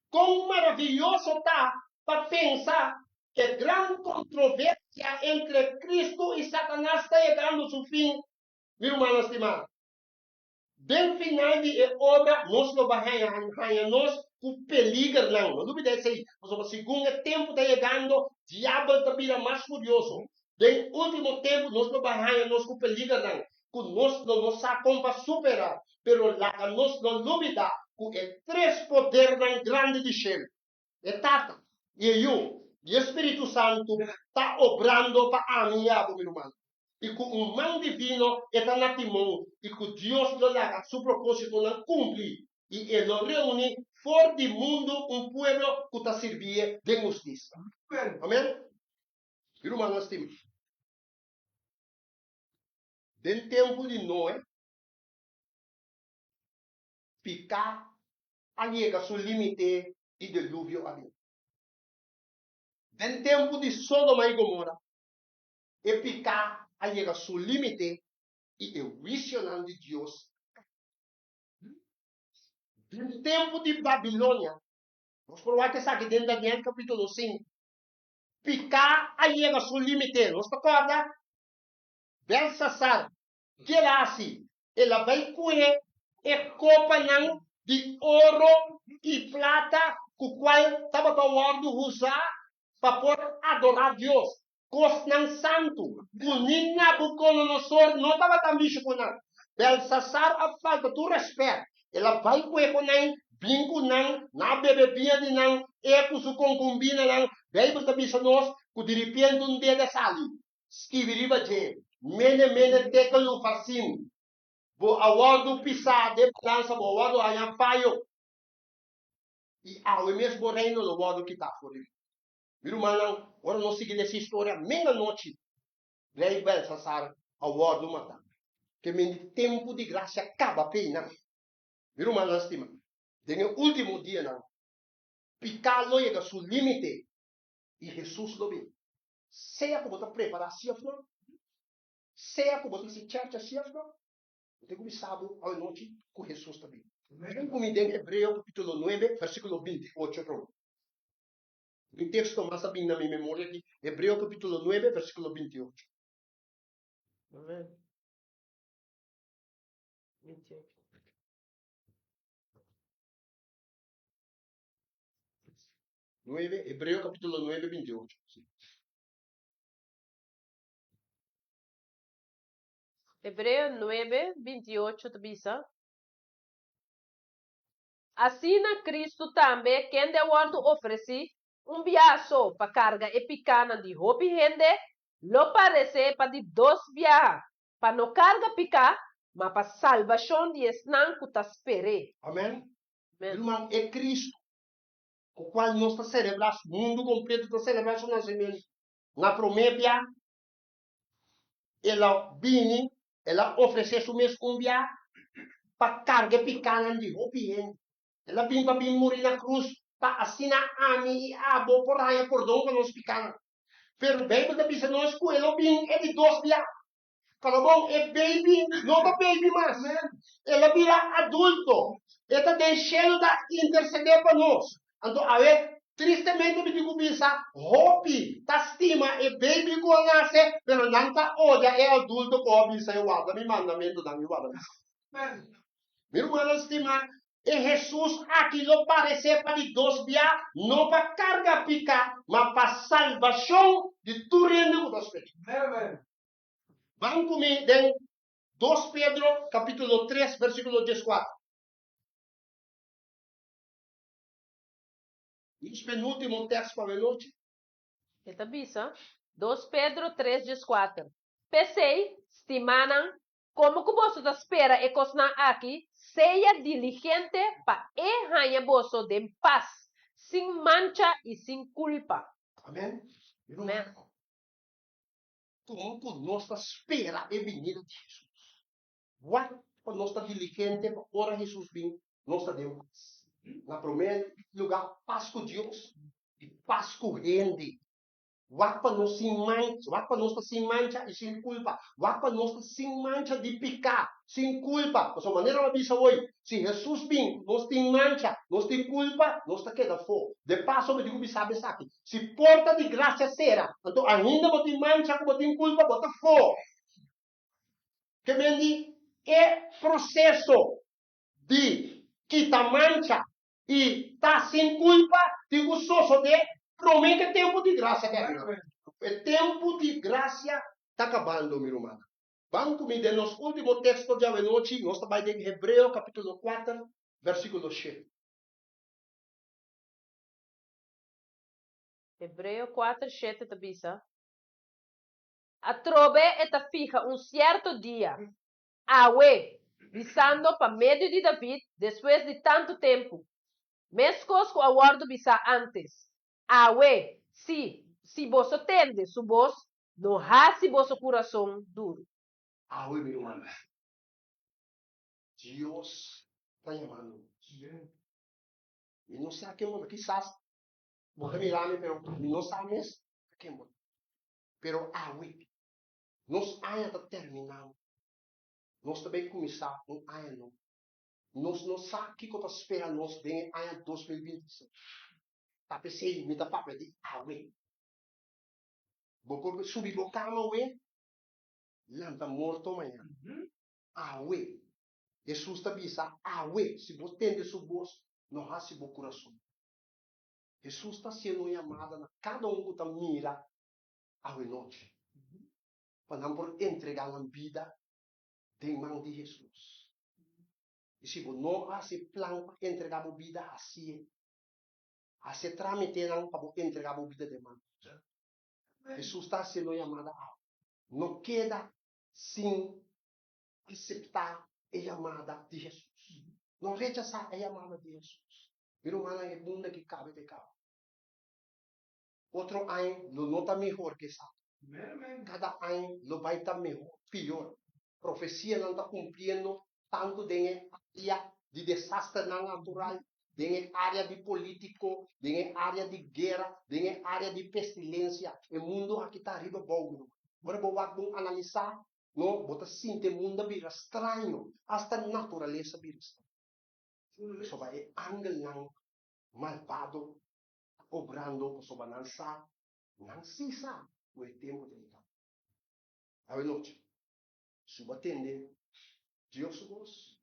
Kon maravioso ta pa pensa e gran kontroversia entre Kristu i Satanas ta yegando su fin, mi rumannan stimá! Den final di e obra nos lo bai haña haña nos ku peligernan. No lubida esei, pasobra segun e tempu ta yegando, diabel ta bira mas furioso. Den último tempu nos lo bai haña nos ku peligernan ku nos lo no sa kon pa superá. Pero laga nos no lubida ku e tres podernan grandi di shelu, E Tata, i e Yu, i e Spiritu Santu ta obrando pa ami i abo, mi ruman. I ku un man divino e ta na timon, i ku Dios lo laga su propósitonan kumpli, i e lo reuní for di mundu un pueblo ku ta sirbié den hustisia. Amèn. Mi rumannan stimá, den tempu di Noe, piká a yega su límite i deluvio a bin. Den tempu di Sodoma i Gomora, e piká a yega su límite i e huisionan di Dios a kai. Den tempu di Babilonia, nos por wak esaki den Daniel kapítulo sinku, piká a yega su límite. Nos ta kòrda Belsasar, ke el a hasi? El a bai kuhe e kopanan di oro i plata ku kual tabata wòrdu usá pa por adorá Dios. Kosnan santu ku ni Nabukodonosor no tabata mishi ku nan. Belsasar a falta tur rèspèt. El a bai kue ku nan, bin ku nan, nan a bebe biña di nan, e ku su konkumbinanan. Beibel ta bisa nos ku diripiente un dede a sali, skibi riba dje, Mene, mene, tekel ufarsin. Bo a wòrdu pisá den balansa, bo a wòrdu haña fayo, i awe mes bo reino lo wòrdu kitá for di bo. Mi rumannan, ora nos sigui lesa historia, men anochi Rei Belsasar a wòrdu matá. Ke men di tempu di grasia kaba p'ei nan. Mi rumannan stima, den e último dianan, piká lo yega su límite i Hesus lo bin. Sea ku bo ta prepará sí òf no, sea ku bo ta hasi chèrchè sí òf no, bo tin ku bisa bo awenochi ku Hesus ta bin. Ven ku mi den Hebreo kapítulo nuebe, versíkulo binti ocho promé. Un teksto mas a bin na mi memoria aki, Hebreo kapítulo nuebe, versíkulo 28. Amen. 28. Nuebe, Hebreo kapítulo nuebe, 28. Sí. Hebreo 9, 28 ta bisa, Asina Kristu tambe, kende a wòrdu ofresí un biaha so pa karga e pikánan di hopi hende, lo paresé pa di dos biaha, pa no karga piká, ma pa salbashon di esnan ku ta sper'é. Amèn. Ruman, e Kristu ku kual nos ta selebrá, mundu kompletu ta selebrá su nasementu, na promé bia el a bini, el a ofresé su mes un bia pa karga e pikánan di hopi hende. El a bin pa bin muri na krus pa asina ami i abo por haña pordon pa nos pikánan. Pero Beibel ta bisa nos ku el lo bin e di dos bia. Kalabon, e baby no ta baby mas. El a bira adulto. E ta den shelu ta intersedé pa nos. Anto awe, tristemente mi tin ku bisa, hopi ta stima e baby ku a nase, pero nan ta odia e adulto ku a bisa e warda mi mandamentunan i warda mi sabat. Mi rumannan stimá, e Hesus aki lo paresé pa di dos bia, no pa karga piká, ma pa salbashon di tur hende ku ta spera. Ban ku mi den Dos Pedro kapítulo tres versíkulo dieskuater. Nos penúltimo tèks pa awenochi. E ta bisa, Dos Pedro tres dieskuater, P'esei, stimánan, komo ku boso ta spera e kosnan aki, sea diligente pa e haña boso den pas, sin mancha i sin kulpa. Amèn. Amèn. Komo ku nos ta spera e binida di Hesus? Wak pa nos ta diligente pa ora Hesus bin nos ta den pas. Na promé lugá pas ku Dios i pas ku hende. Wak pa nos sin mancha, wak pa nos ta sin mancha i sin kulpa. Wak pa nos ta sin mancha di piká, sin kulpa. Pasobra manera mi a bisa hoy, si Hesus bin ku nos tin mancha, nos tin kulpa, nos ta keda afó. De paso mi tin ku bisa bo esaki, Si porta di grasia sera, anto ainda bo tin mancha ku bo tin kulpa, bo ta afó. Ke men di e proseso di kita mancha i ta sin kulpa tin ku sosodé promé ku e tempu di grasia terminá. E tempu di grasia ta kabando, mi rumannan. Ban ku mi den nos último teksto di awenochi, nos ta bai den Hebreo kapítulo kuater, versíkulo shete. Hebreo kuater shete ta bisa, Atrobe e ta fiha un sierto dia, awe, bisando pa medio di David despues di tantu tempu, meskos ku a wòrdu bisá ántes, Awe, sí, si boso tende su bos, no hasi boso kurason duru. Awe, mi rumannan, Dios ta yamando nos. Mi no sa ken bo ta. Kisas bo ta mira mi, pero mi no sa mes ken bo ta. Pero awe, nos aña ta terminando. Nos ta bay cuminsa un aña nobo. Nos no sa kiko ta spera nos den e aña 2026. Ta p'esei mi ta papia di awe. Bo por subi bo kama awe, lanta morto mañana. Awe. Hesus ta bisa, Awe, si bo tende su bos, no hasi bo kurason. Hesus ta hasiendo un yamada na kada un ku ta mira awe nochi, pa nan por entregá nan bida den man di Hesus. I si bo no a hasi plan pa entregá bo bida, hasié. Hasi e trámitenan pa bo entregá bo bida den man di Hesus. Hesus ta hasiendo un yamada awe. No keda sin aseptá e yamada di Hesus. No rechasá e yamada di Hesus. Mi rumannan, e mundu aki kabe ta kaba. Otro aña lo no ta mihor ke esaki. Kada aña lo bai ta mihor, pior. Profesianan ta kumpliendo tantu den e área di desasternan natural, den e área di polítiko, den e área di guera, den e área di pestilensia. E mundu aki ta riba bou, mi ruman. Ora bo wak bon analisá, no, bo ta sinti e mundu a bira straño, asta naturalesa a bira straño. Pasobra e angelnan malbado ta obrando pasobra nan sa, nan sí sa ku e tempu ta yega. Awe nochi, si bo a tende Dios su bos,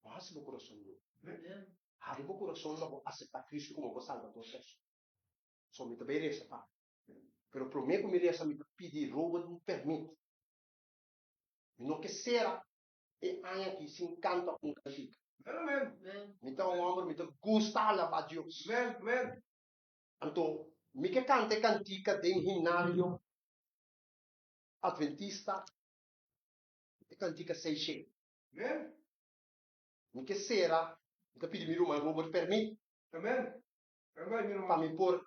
no hasi bo kurason duru. Habri bo kurason pa bo aseptá Kristu komo bo Salbador personal. So mi ta bai resa pa bo. Pero promé ku mi resa mi ta pidi Robert un pèrmit. Mi no ke sera e aña aki sin kanta un kantika. Mi ta un hòmber, mi ta gusta alabá Dios. Anto mi ke kanta e kantika den himnario Adventista, e kantika Seishé. Mi ke sera, mi ta pidi mi ruman Robert pèrmit pa mi por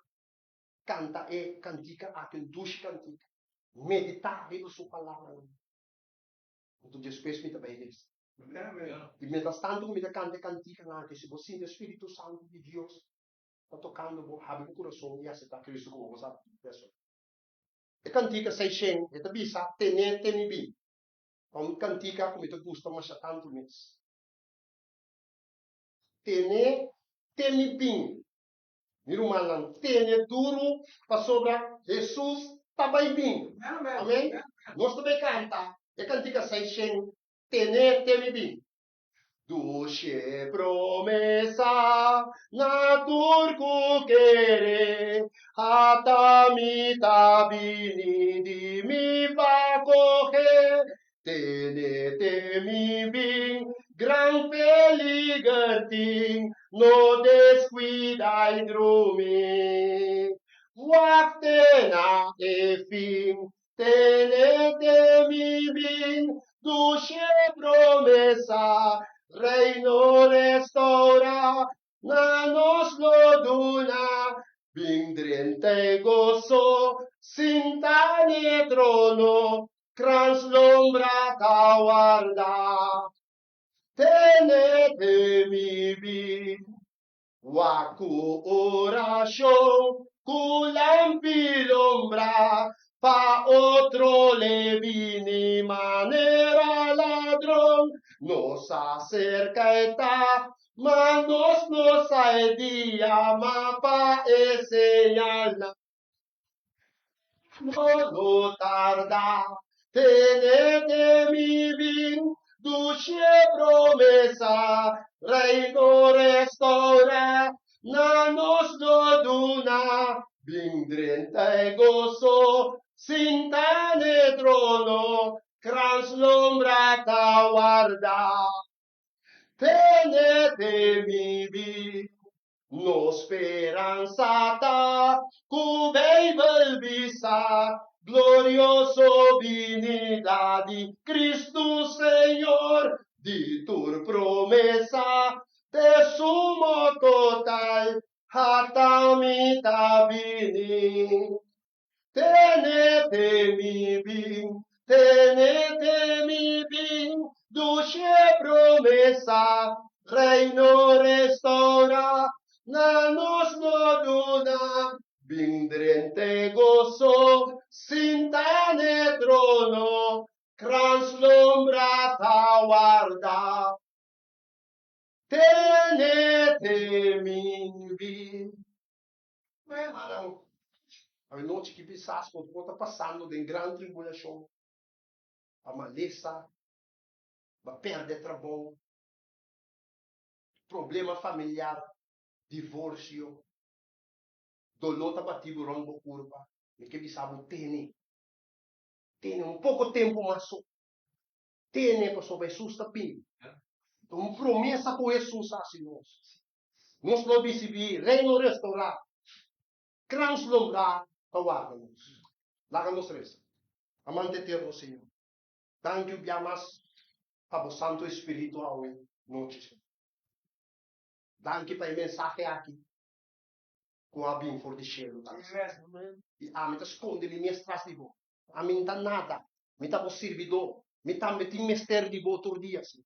kanta e kantika aki, un dushi kantika. Meditá riba su palabranan. Anto despues mi ta bai resa. I mientras tanto ku mi ta kanta e kantikanan aki, si bo sinti e Spiritu Santu di Dios ta tokando bo, habri bo kurason i aseptá Kristu komo bo Salbador personal. E kantika Seishen e ta bisa, Tené te mi bin. Ta un kantika ku mi ta gusta masha tantu mes. Tené te mi bin. Mi rumannan, tene duru pasobra Hesus ta bai bin. Amen. Nos ta bai kanta e kantika 600, Tene te mi bin. Dushe promesa na tur ku kere, ata mi ta bini di mi pa kohe. Tene te mi bin, gran peliger tin, no descuida i drumi. Wak te na e fin, tene te mi bin, dushe promesa, Reino restaura, na nos lo duna. Bin drenta e goso, sinta n'e trono, Krans lombra ta warda, tene te mi bin. Wak ku orashon, ku lampi lombra, pa otro le bini manera ladron. Nos a serka e ta, ma nos no sa e dia, ma pa e señalnan. No lo tarda, tene te mi bin, dushe promesa, Reino restaura, na nos lo duna, bin drenta e goso, sinta n'e trono, krans lombra ta warda. Tene te mi bin, Nos speransa ta ku Beibel bisa, Glorioso binida di Kristu Señor, di tur promesa te sumo total, hata mi ta bini. Tene te mi bin, tene te mi bin, dushe promesa, Reino restaura, na nos lo duna. Bin drente goso, sinta n'e trono, krans lombra ta warda. Tene te min bi. Hermannan, awe nochi ki pisas bo por ta pasando den gran tribulashon, pa malesa, ba pèrdè trabou, problema familiar, divorsio, doló ta bati bo rònt bo kurpa, mi ke bisa bo tene, tene un poko tempu mas so. Tene pasobra Hesus ta bini. Ta un promesa ku Hesus a hasi nos. Nos lo risibí Reino restourá, krans lombrá ta warda nos. Laga nos resa. Amante eterno Señor, danki un bia mas pa bo Santo Espiritu awe nochi, Señor. Danki pa e mensahe aki ku a bin for di shelu, Tata. I ami ta skonde mi mes tras di bo. Ami n ta nada, mi ta bo sirbidó, mi tambe tin mester di bo tur dia, Señor.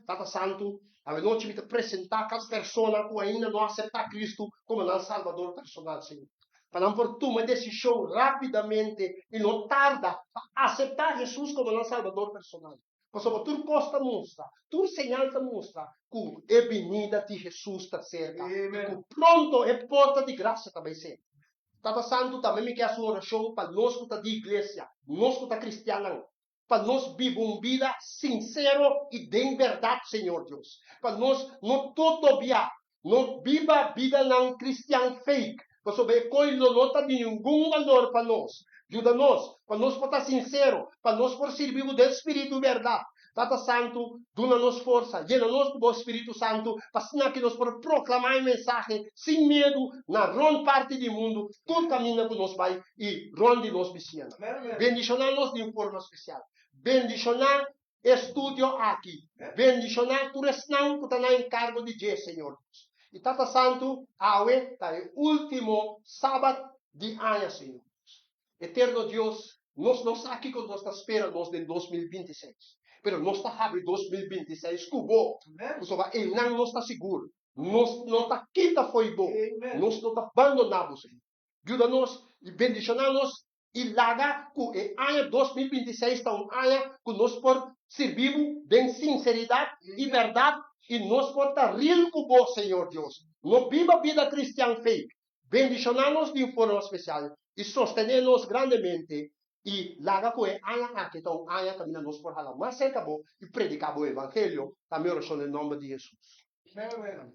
Tata Santu, awenochi mi ta presentá kada persona ku ainda no aseptá Kristu komo nan Salbador personal, Señor, pa nan por tuma e desishon rápidamente i no tarda pa aseptá Hesus komo nan Salbador personal. Pasobra tur kos ta mustra, tur señal ta mustra ku e binida di Hesus ta serka i ku pronto e porta di grasia ta bai sera. Tata Santu, tambe mi ke hasi un orashon pa nos ku ta di iglesia, nos ku ta kristiannan, pa nos biba un bida sinsero i den bèrdat, Señor Dios. Pa nos no totobia, no biba bidanan kristian fake, pasobra e koi lo no ta di ningun balor pa nos. Yuda nos pa nos por ta sinsero, pa nos por sirbi bo den spiritu i bèrdat. Tata Santu, duna nos forsa, yena nos ku bo Spiritu Santu, pa asina ki nos por proklamá e mensahe sin miedu na rònt parti di mundu, tur kaminda ku nos bai i rònt di nos bisiñanan. Bendishoná nos di un forma spesial. Bendishoná e studio aki. Bendishoná tur esnan ku ta na enkargo di dje, Señor Dios. I Tata Santu, awe ta e último sabat di aña, Señor Dios. Eterno Dios, nos no sa kiko nos ta spera nos den 2026, pero nos ta habri 2026 ku Bo, pasobra einan nos ta sigur, nos no ta kita fo'i Bo, nos no ta bandoná Bo, Señor. Yuda nos i bendishoná nos i laga ku e aña 2026 ta un aña ku nos por sirbi Bo den sinseridat i bèrdat i nos por ta real ku Bo, Señor Dios. No biba bida kristian fake, Bendishoná nos di un forma spesial i sostené nos grandemente i laga ku e aña aki ta un aña kaminda nos por hala mas serka bo i prediká bo evangelio. Ta mi orashon den nòmber di Hesus. Amen.